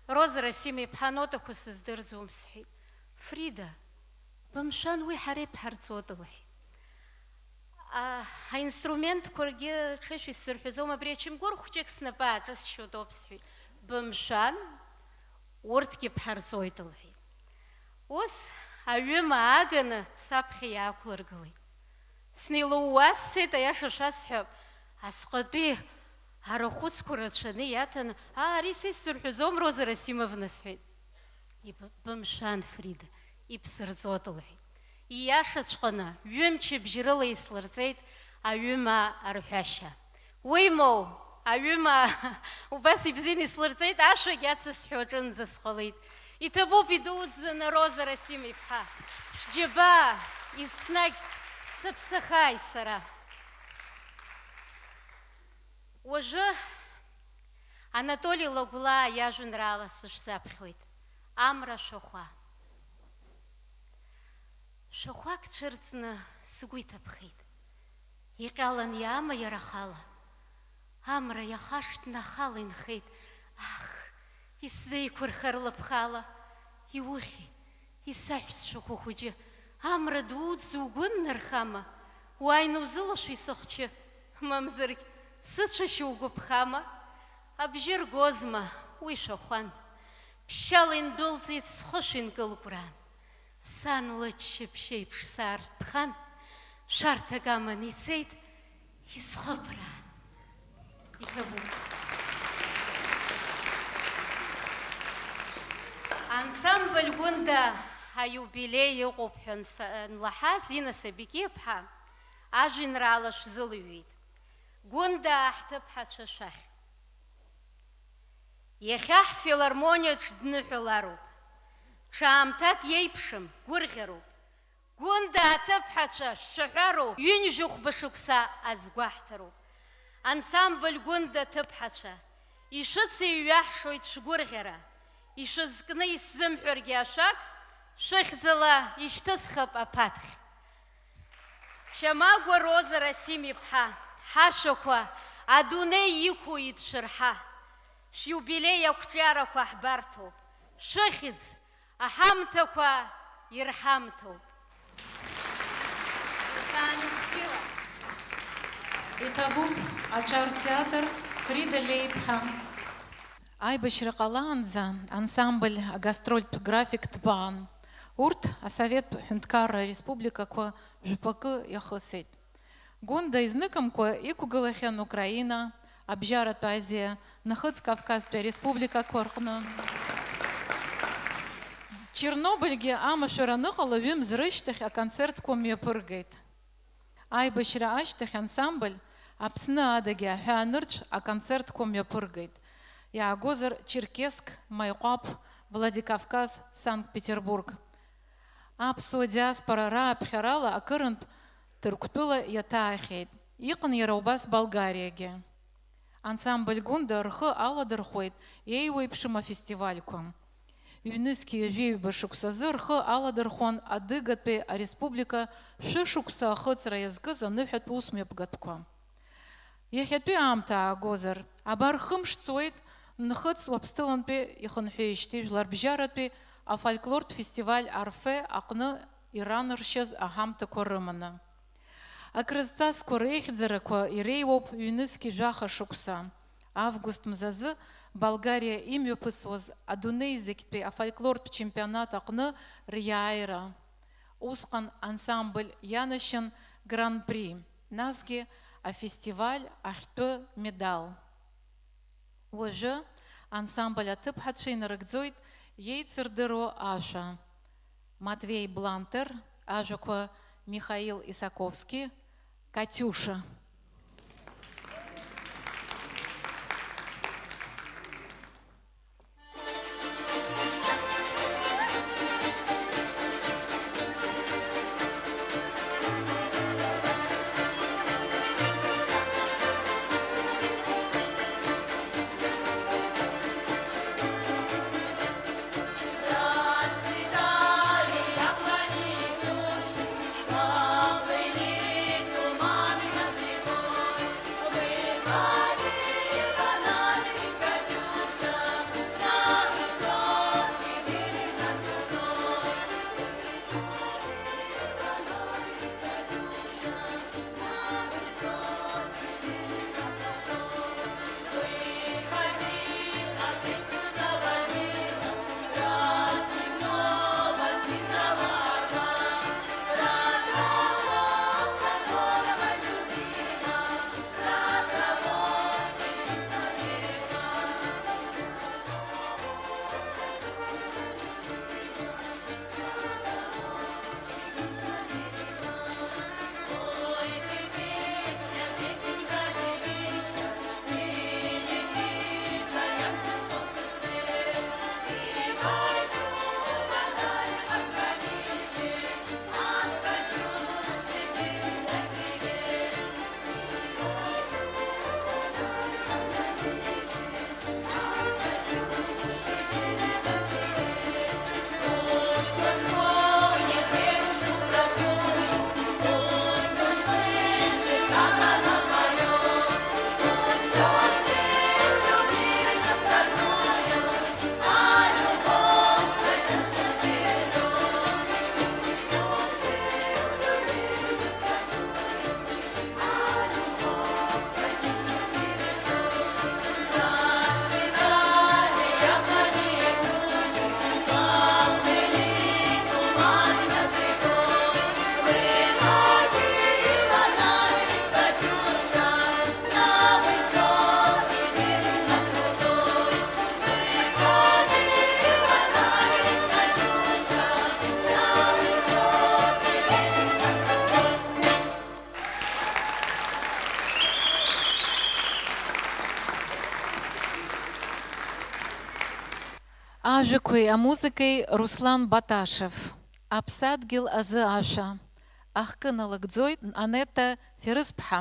Роза Расим-иԥҳа, анотақәа сыздырӡом, сҳәеит. Фрида, бымшәан, уи ҳара ибҳарҵоит, лҳәеит. А, аинструментқәа ргьы ҽышәа исзырҳәаӡом, абри ачамгәыр хәҷык снапы ааҿысшьоит ауп, сҳәеит. Бымшәан, урҭгьы бҳарҵоит, лҳәеит. Ус аҩыма ааганы саԥхьа иаақәлыргылеит. Снеилууа сцеит, аиаша шәасҳәап, асҟатәи арахәыцқәа рацәаны иаҭаны, аа, ари са исзырҳәаӡом, Роза Расимовна, сҳәеит. Иб-, бымшәан, Фрида, ибсырҵоит, лҳәеит. Ииашаҵәҟьаны, ҩымчыбжь рыла ислырҵеит аҩымаа арҳәашьа. Уимоу, аҩымаа убас ибзианы ислырҵеит, ашәагь ацысҳәо аҿынӡа сҟалеит. Иҭабуп идуӡӡаны, Роза Расим-иԥҳа. Шәџьабаа, еснагь сыԥсахааит сара. Уажәы Анатоли Лагәлаа иажәеинраала сышәзаԥхьоит, Амра ашәахәа. Шәахәак цәырҵны сгәы иҭаԥхеит. Иҟьалан иаама иара ахала? Амра иахашҭны ахала инхеит. Ах, исзеиқәырхар лыԥхала. Иухьи, исаҳәсшәахәа хәыҷы, амра дуӡӡа угәы ннархама? Уааины узылашәи сыхчы? Мамзаргь, сыцәашьа угәаԥхама? Абжьы ргозма, уи шәахәан. Ԥшьшьала индәылҵит схы шәинкылкәраан. Сан лыччаԥшь еиԥш саарҭәхан, шәарҭак аман ицеит, исхыԥраан. Иҭабуп. Ансамбль Гәында аиубилеи ыҟоуп ҳәа анса-, анлаҳа, Зина Сабики-иԥҳа ажәеинраала шәзылҩит. Гәында аҳҭыԥҳацәа шәахь. Иахьа ҳфилармониаҿ дныҳәалароуп. Ҽаамҭак иеиԥшым, гәырӷьароуп. Гәында аҭыԥҳацәа шәшәаҳәароуп, ҩынҩажәи хәба шықәса азгәаҳҭароуп. Ансамбль Гәында аҭыԥҳацәа, ишәыцеиҩаҳшоит шәгәырӷьара, ишәызкны исзымҳәаргьы ашәак, шәыхьӡала ишьҭысхып аԥаҭхь. Чамагәа Роза Расим-иԥҳа, ҳашәақәа адунеи иқәу идшәырҳа, шәиубилеи ақәҿиарақәа ҳбарҭоуп, шәыхьӡ аҳамҭақәа ирҳамҭоуп. Иҭабуп аҿар театр, Фрида Леиԥҳа. Аибашьра ҟалаанӡа ансамбль агастрольтә график ҭбаан. Урҭ асоветтә ҳәынҭқарра республикақәа жәпакы иахысит. Гәында изныкымкәа иқәгылахьан Украина, Абжьаратә Азиа, Нахыҵ Кавказтәи ареспубликақәа рҟны. Чернобыльгьы амашәыр аныҟала, ҩымз рышьҭахь аконцертқәа мҩаԥыргеит. Аибашьра ашьҭахь ансамбль Аԥсны адагьы аҳәаанырцә аконцертқәа мҩаԥыргеит. Иаагозар, Черкесск, Маиҟәаԥ, Владикавказ, Санкт-Петербург. Аԥсуа диаспора рааԥхьарала акырынтә Ҭырқәтәыла иаҭаахьеит. Иҟан иара убас Болгариагьы. Ансамбль Гәында рхы аладырхәеит еиуеиԥшым афестивальқәа. Ҩнызқьи ҩажәи ҩба шықәсазы рхы аладырхәон адыгатәи ареспублика шәышықәса ахыҵра иазкыз аныҳәатә усмҩаԥгатәқәа. Иахьатәи аамҭа аагозар, абар хымш ҵуеит Нхыҵ Уаԥстәылантәи ихынҳәижьҭеи жәларбжьаратәи афольклортә фестиваль Арфе аҟны иранаршьаз аҳамҭақәа рыманы. Акрызҵазкуа реихьӡарақәа иреиуоуп ҩнызқьи жәаха шықәса, август мзазы Болгариа имҩаԥысуаз адунеи зегьтәи афольклортә чемпионат аҟны риааира. Усҟан ансамбль ианашьан Гран-при, насгьы афестиваль ахьтәы медал. Уажәы ансамбль аҭыԥҳацәа инарыгӡоит иеицырдыруа ашәа. Матвеи Блантер, ажәақәа Михаил Исаковски, Катиуша. Ажәақәеи амузыкеи Руслан Баташев. Аԥсадгьыл азы ашәа. Ахкы налыгӡоит Анета Ферызԥҳа.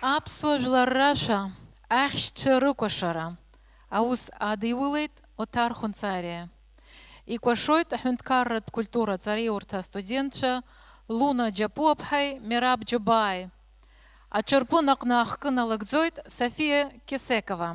Аԥсуа жәлар рашәа, ахьшьцәа рыкәашара аус адиулеит Оҭар Хәынҵариа. Икәашоит аҳәынҭқарратә культура аҵараиурҭа астудентцәа Луна Џьапуаԥҳаи Мераб Џьобааи. Аҿырпын аҟны ахкы налагӡоит София Кесекова.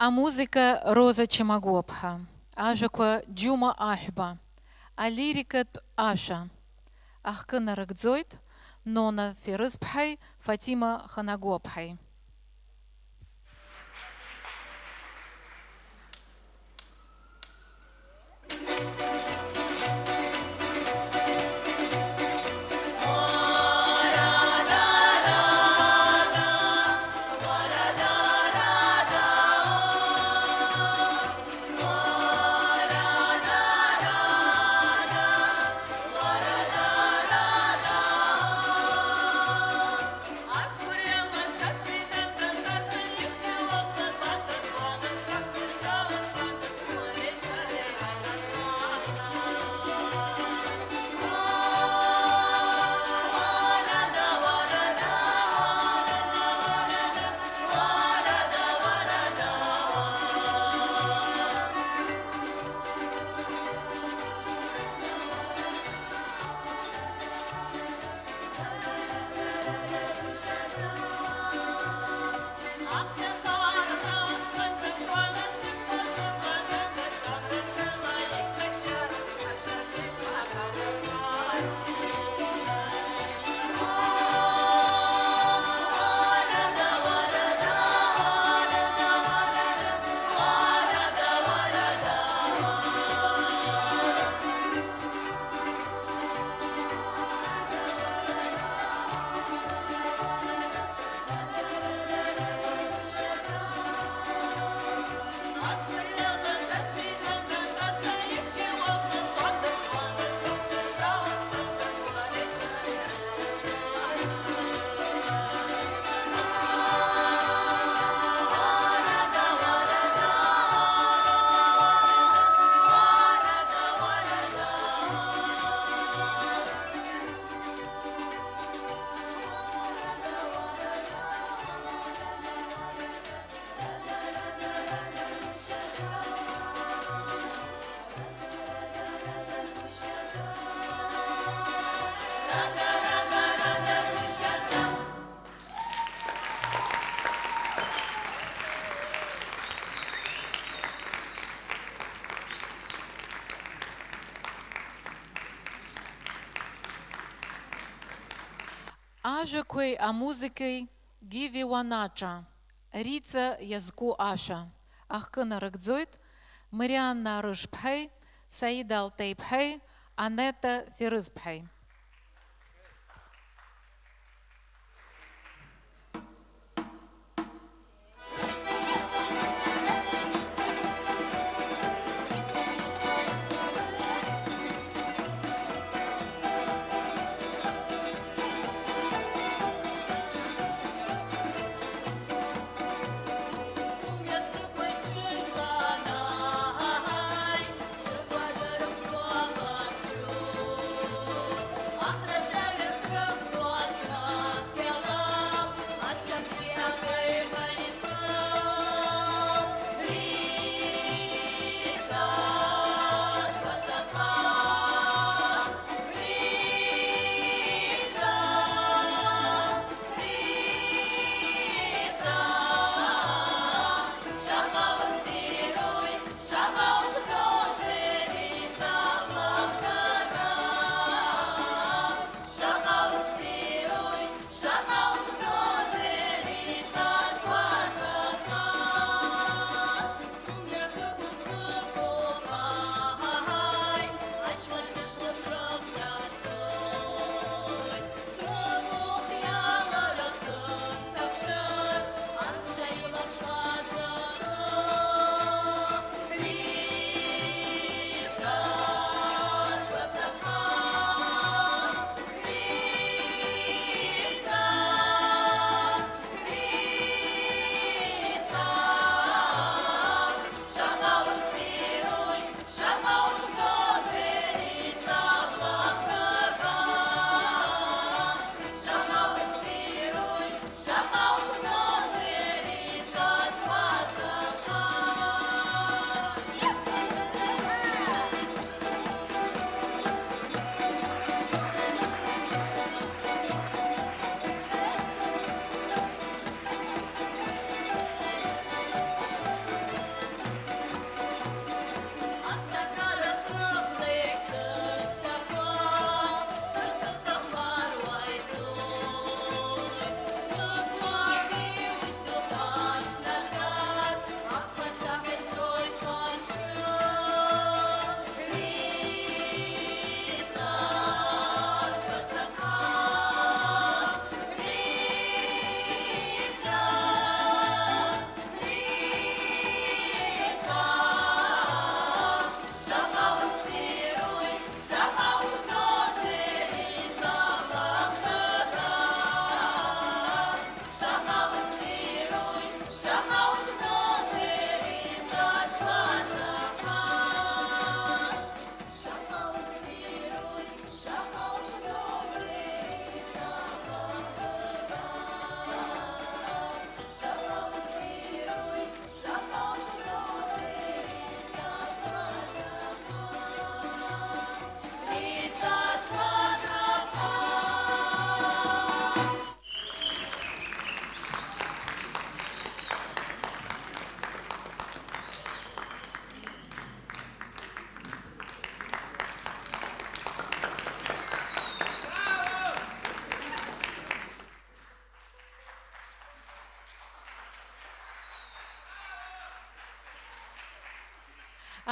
Амузыка Роза Чамагәуаԥҳа, ажәақәа Џьума Аҳәба, алирикатә ашәа. Ахкы нарыгӡоит Нона Ферызԥҳаи Фатима Ханагәуаԥҳаи. Ажәақәеи амузыкеи Гиви Уанаҿа, Риҵа иазку ашәа, ахкы нарыгӡоит Марианна Арышԥҳаи Саида Алтеиԥҳаи Анета Ферызԥҳаи.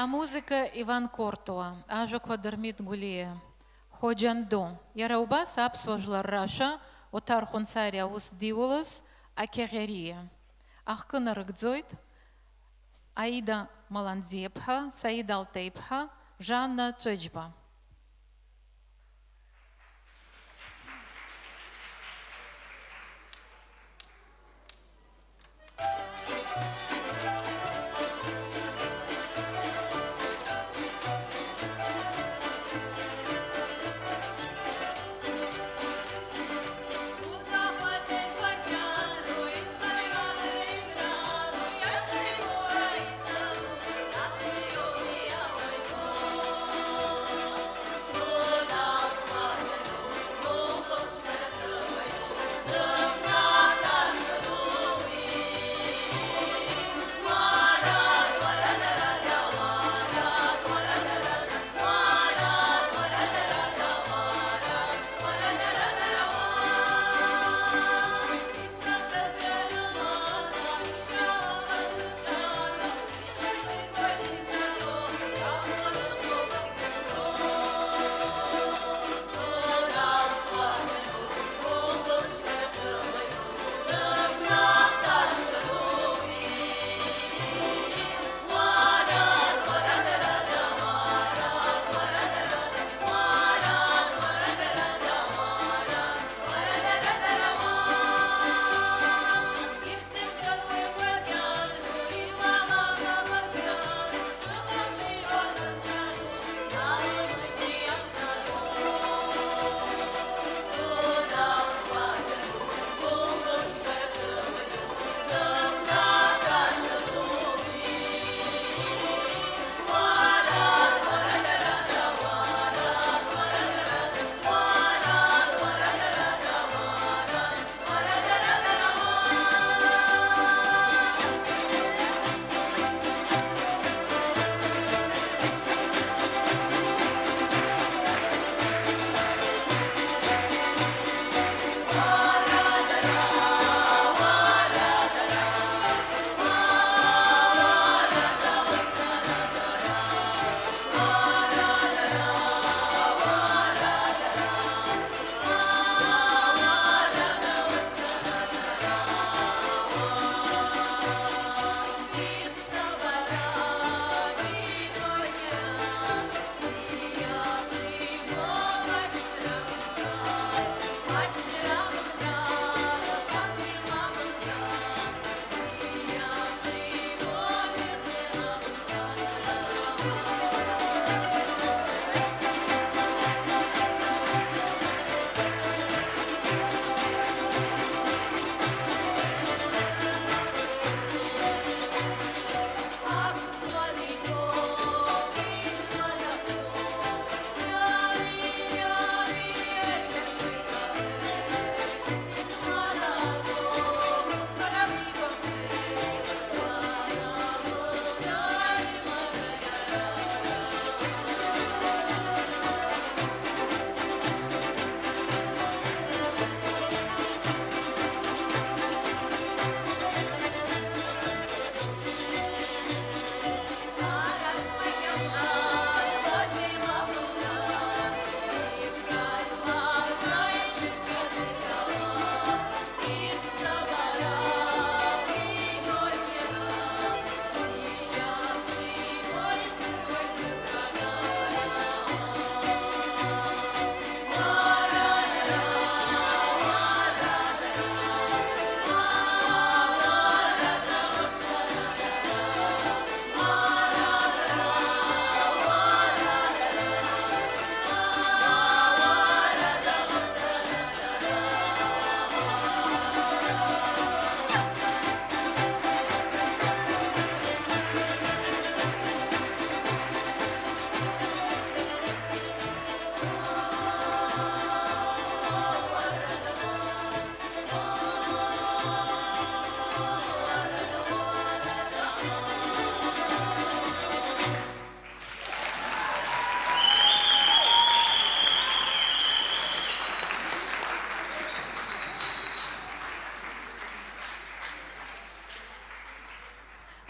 Амузыка Иван Кортуа, ажәақәа Дырмит Гәлиа. Хоџьан ду. Иара убас аԥсуа жәлар рашәа Оҭар Хәынсариа аус диулаз Ақьаӷьариа. Ахкы нарыгӡоит Аида Маланӡиаԥҳа, Саида Алтеиԥҳа, Жанна Ҵәыџьба.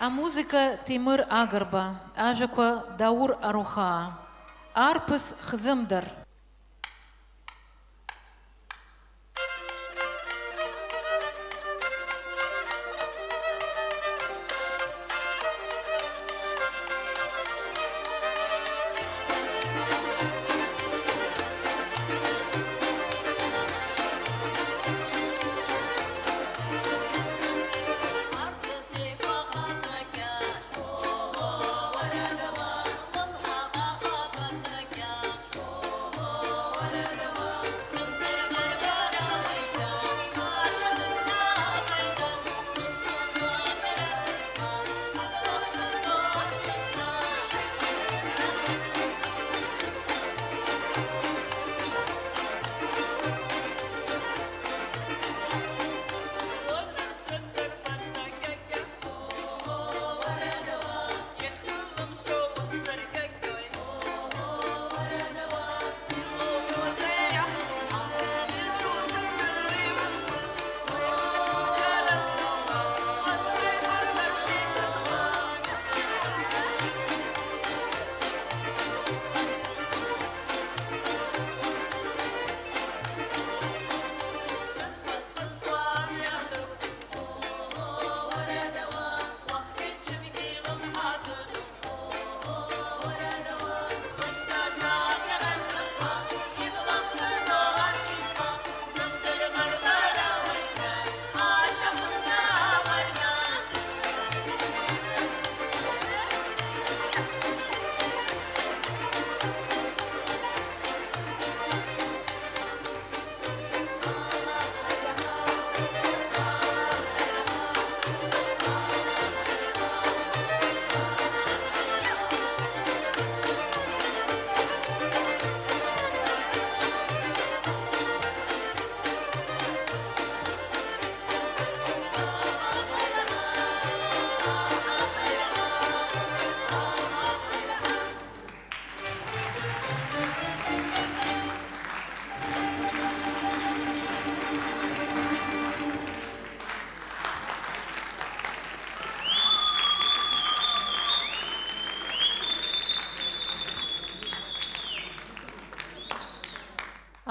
Амузыка Ҭемыр Агрба, ажәақәа Даур Арухаа. Арԥыс хзымдар.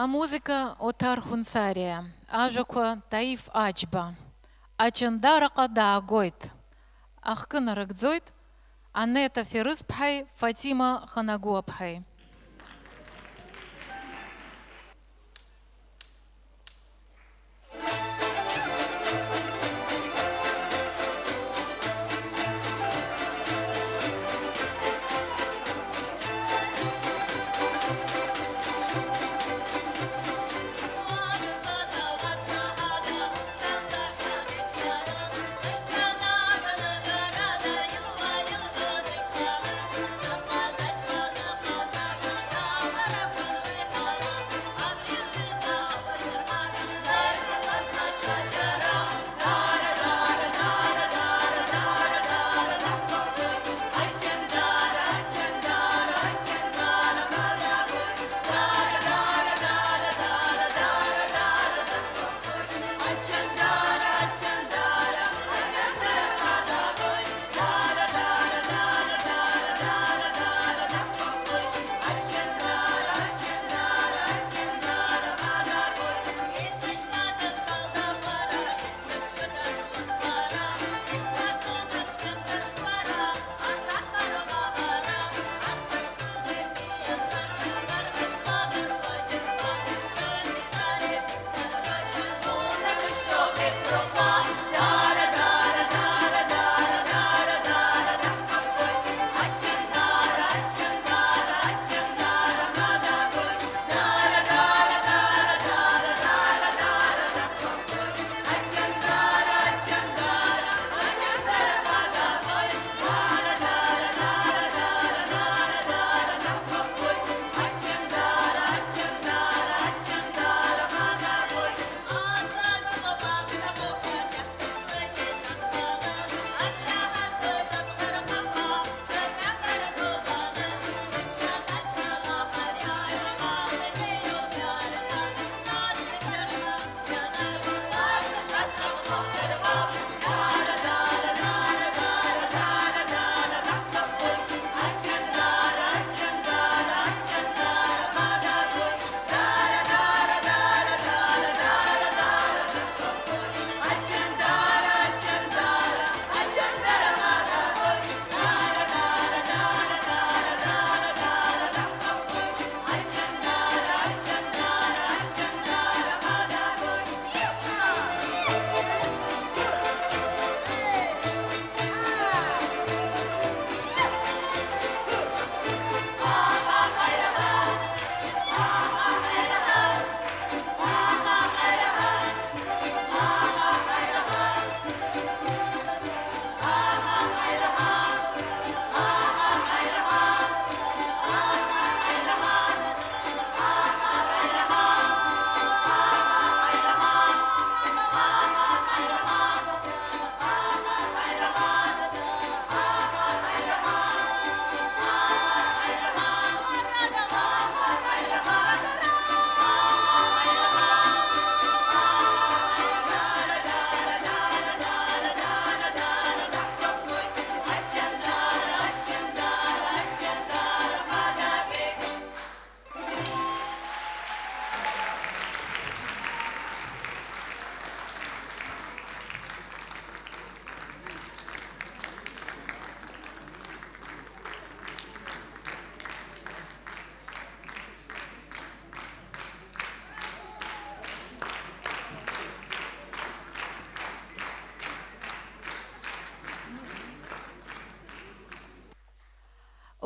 Амузыка Оҭар Хәынсариа, ажәақәа Таиф Аџьба. Ачандараҟа даагоит. Ахкы нарыгӡоит Анета Ферызԥҳаи Фатима Ханагәыаԥҳаи.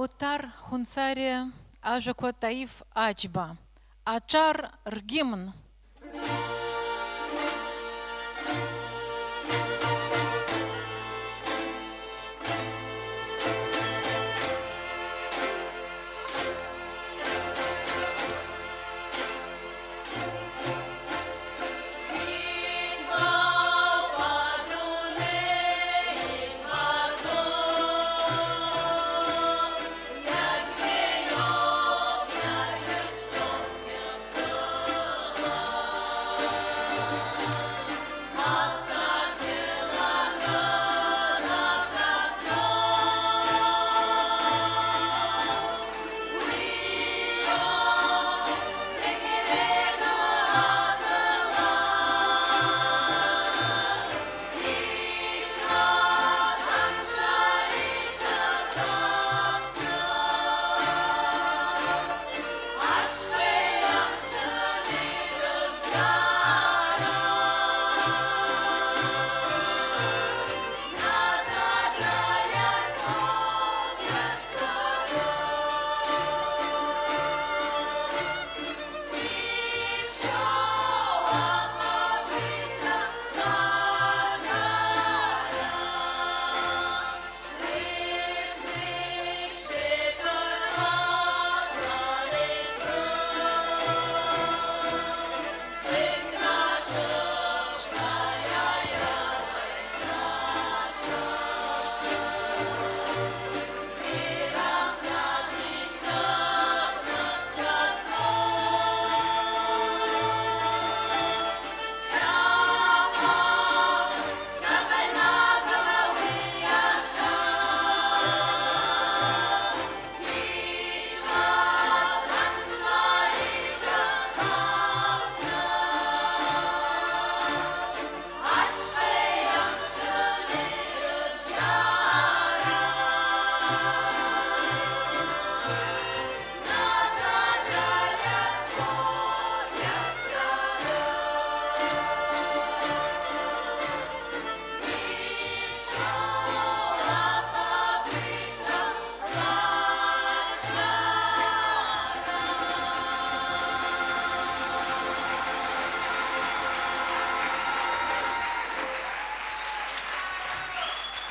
Отар Хәынцариа ажәақәа Таиф Аџьба, Аҿар ргимн.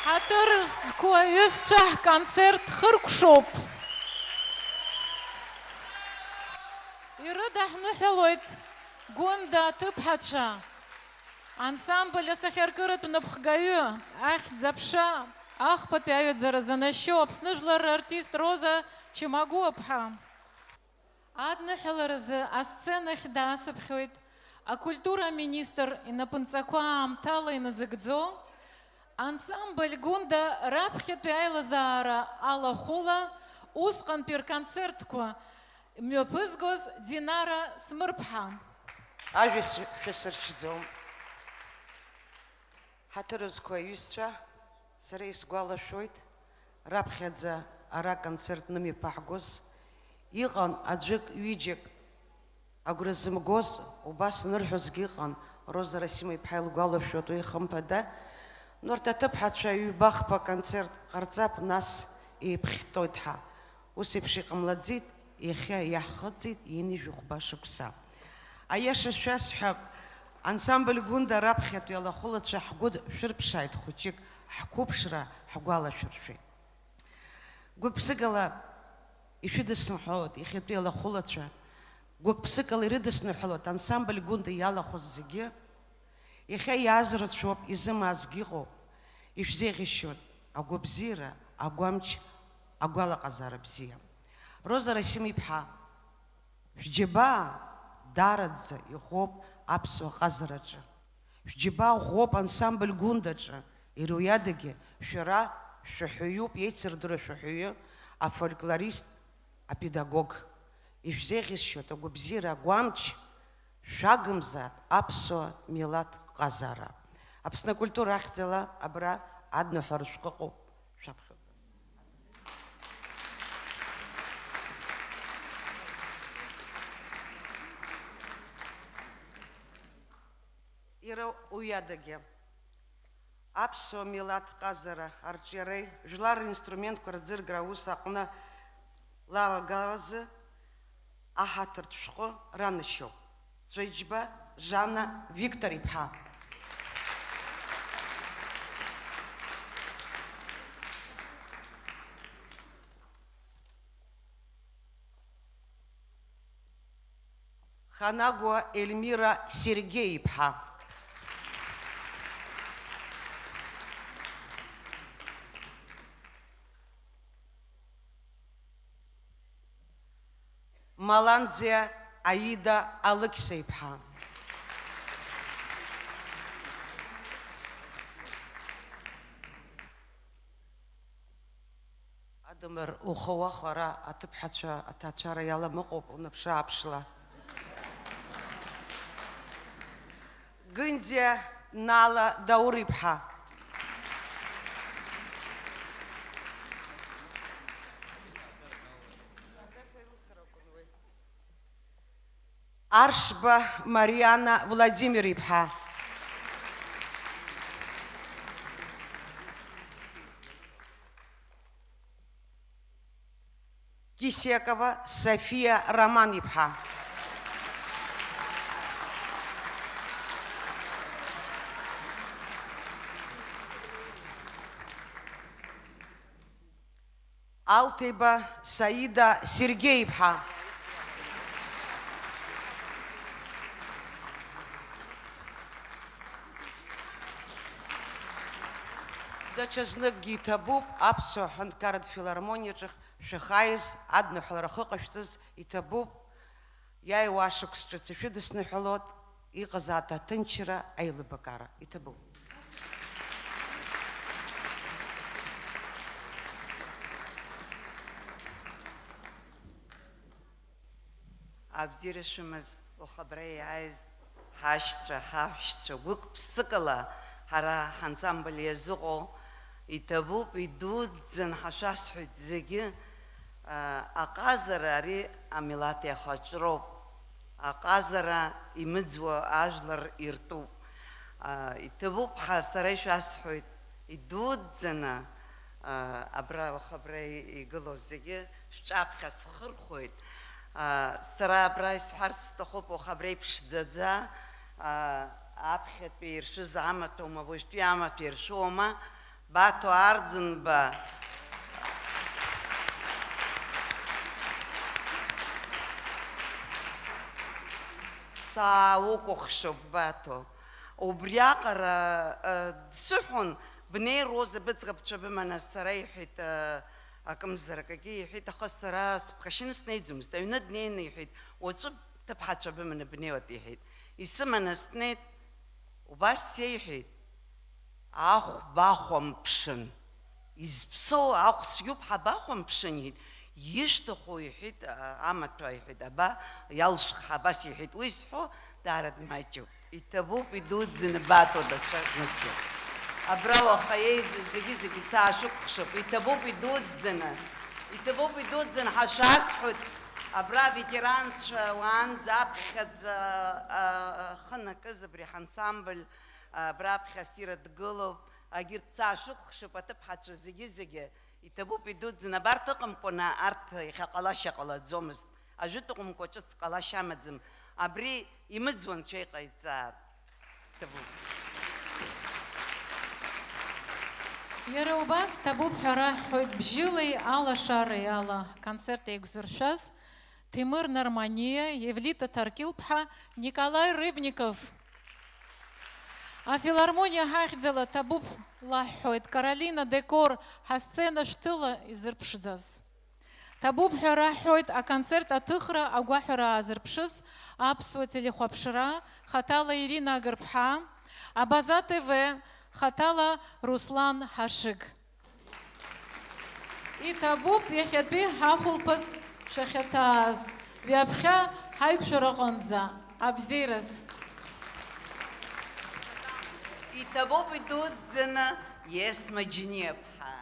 Ҳаҭыр зқәу аҩызцәа ҳконцерт хыркәшоуп. Ирыдаҳныҳәалоит Гәында аҭыԥҳацәа. Ансамбль асахьаркыратә напхгаҩы, ахьӡ-аԥша, ахԥатәи аҩаӡара занашьоу Аԥсны жәлар рартист Роза Чимагәуаԥҳа. Адныҳәаларазы асценахь даасыԥхьоит акультура аминистр инапынҵақәа аамҭала иназыгӡо, ансамбль Гәында раԥхьатәи аилазаара алахәыла усҟантәи рконцертқәа мҩаԥызгоз Динара Смырԥҳа. Ажәа с-, шәасыршьӡом. Ҳаҭыр зқәу аҩызцәа, сара исгәалашәоит, раԥхьаӡа ара концерт нымҩаԥаҳгоз, иҟан аӡәык-ҩыџьак агәра зымгоз, убас нырҳәозгьы ыҟан, Роза Расим-иԥҳа илгәалашәоит уи, хымԥада. Нурҭ аҭыԥҳацәа ҩба-хԥа концерт ҟарҵап, нас еиԥхьтәоит ҳәа. Ус еиԥш иҟамлаӡеит, иахьа иаҳхыҵит ҩынҩажәи хәба шықәса. Аиаша шәасҳәап, ансамбль Гәында раԥхьатәи алахәылацәа ҳгәы шәырԥшааит хәыҷык, ҳқәыԥшра ҳгәалашәыршәеит. Гәык-ԥсыкала ишәыдысныҳәалоит иахьатәи алахәылацәа, гәык-ԥсыкала ирыдысныҳәалоит ансамбль Гәында иалахәыз зегьы. Иахьа иааз рацәоуп, изымаазгьы ыҟоуп. Ишәзеиӷьасшьоит агәабзиара, агәамч, агәалаҟазаара бзиа. Роза Расим-иԥҳа, шәџьабаа даараӡа иӷәӷәоуп аԥсуа ҟазараҿы. Шәџьабаа ӷәӷәоуп ансамбль Гәындаҿы, иара уиадагьы шәара шәаҳәаҩуп, еицырдыруа шәаҳәаҩы, афольклорист, апедагог. Ишәзеиӷьасшьоит агәабзиара, агәамч, шәагымзааит аԥсуа милаҭ ҟазара. Аԥсны акультура ахьӡала абра адныҳәара шәҟәыҟоуп, шәаԥхьаҟа. Иара уиадагьы аԥсуа милаҭ ҟазара арҿиареи жәлар ринструментқәа рӡыргара аус аҟны лалагаразы аҳаҭыртә шәҟәы ранашьоуп. Ҵәыџьба Жанна Виктор-иԥҳа. Ханагәа Ельмира Сергеи-иԥҳа. Маланӡиа Аида Алықьса-иԥҳа. Адамыр, ухы уахәара аҭыԥҳацәа аҭаацәара иаламыҟоуп, унаԥшы-ааԥшла. Гынзиа Нала Даур-иԥҳа. Аршба Мариана Владимир-иԥҳа. Кисекова София Роман-иԥҳа. Алҭеиба Саида Сергеи-иԥҳа. Даҽазныкгьы иҭабуп, аԥсуа ҳәынҭқарратә филармониаҿы шәахааиз, адныҳәалара ахы ҟашәҵаз иҭабуп, иааиуа ашықәс ҿыц ишәыдысныҳәалоит, иҟазаат аҭынчра, аилыбакаара иҭабуп. Абзиара шәымаз, уаха абра иааиз ҳашьцәа, ҳаҳәшьцәа, гәык-ԥсыкала ҳара ҳансамбль иазыҟоу, иҭабуп, идуӡӡан ҳашәасҳәоит зегьы. Аҟазара ари амилаҭ иахаҿроуп. Аҟазара имыӡуа ажәлар иртәуп. Иҭабуп ҳәа сара ишәасҳәоит, идуӡӡаны, абра, уаха абра игылоу зегьы шәҿаԥхьа схырхәоит. Сара абра исҳәарц сҭахуп, уаха абра иԥшӡаӡа, аԥхьатәи иршәыз амаҭәоума, уажәтәи амаҭәа иршәоума? Баҭо Арӡынба. Сааукәыхшоуп, Баҭо. Убриаҟара, э, дсыҳәон, бнеи, Роза, быӡӷабцәа быманы, сара, иҳәеит, э, акымзарак, акгьы, иҳәеит, аха сара сыԥхашьаны снеиӡомызт. Аҩны днеины, иҳәеит, уаҵәы бҭыԥҳацәа быманы бнеиуеит, иҳәеит. Исыманы снеит, убас сеиҳәеит. Ахә бахәамԥшын. Изԥсоу ахә сиуп ҳәа бахәамԥшын, иҳәеит. Ишәҭаху, иҳәеит, а-, амаҭәа, иҳәеит, аба, иалшәх ҳәа абас иҳәеит. Уи зҳәо даара дмаҷуп. Иҭабуп идуӡӡаны Баҭо даҽа зныкгьы. Абра уаха еизаз зегьы-зегьы саашәыкәхшоуп. Иҭабуп идуӡӡаны. Иҭабуп идуӡӡаны ҳәа шәасҳәоит. Абра аветеранцәа уаанӡа аԥхьаӡа, а, а, ахы накыз абри ҳансамбль. Абра аԥхьа ссир дгылоуп, агьырҭ саашәыкәхшоуп, аҭыԥҳацәа зегьы-зегьы, иҭабуп идуӡӡаны, абарҭ ыҟамкәаны арҭ иахьа ҟалашьа ҟалаӡомызт, ажәытә ыҟамкәа ҿыц ҟалашьа амаӡам, абри имыӡуа анцәа иҟаиҵааит. Ҭабуп. Иара убас ҭабуп ҳәа раҳҳәоит бжьылеи алашареи ала аконцерт еиқәзыршәаз, Ҭемыр Нарманиа, Евлита Ҭаркьылԥҳа, Николаи Рыбников. Афилармониа ҳахьӡала ҭабуп лаҳҳәоит Каролина Декор ҳасцена шәҭыла изырԥшӡаз. Ҭабуп ҳәа раҳҳәоит аконцерт аҭыхра агәаҳәара аазырԥшыз аԥсуа телехәаԥшра, хаҭала Ирина Агырԥҳа, Абаза Т В, хаҭала Руслан Ҳашыг. Иҭабуп иахьатәи ҳахәылԥаз шәахьаҭааз, ҩаԥхьа ҳаиқәшәараҟынӡа абзиараз. Иҭабуп идуӡӡаны Есма Џьениа-ԥҳа.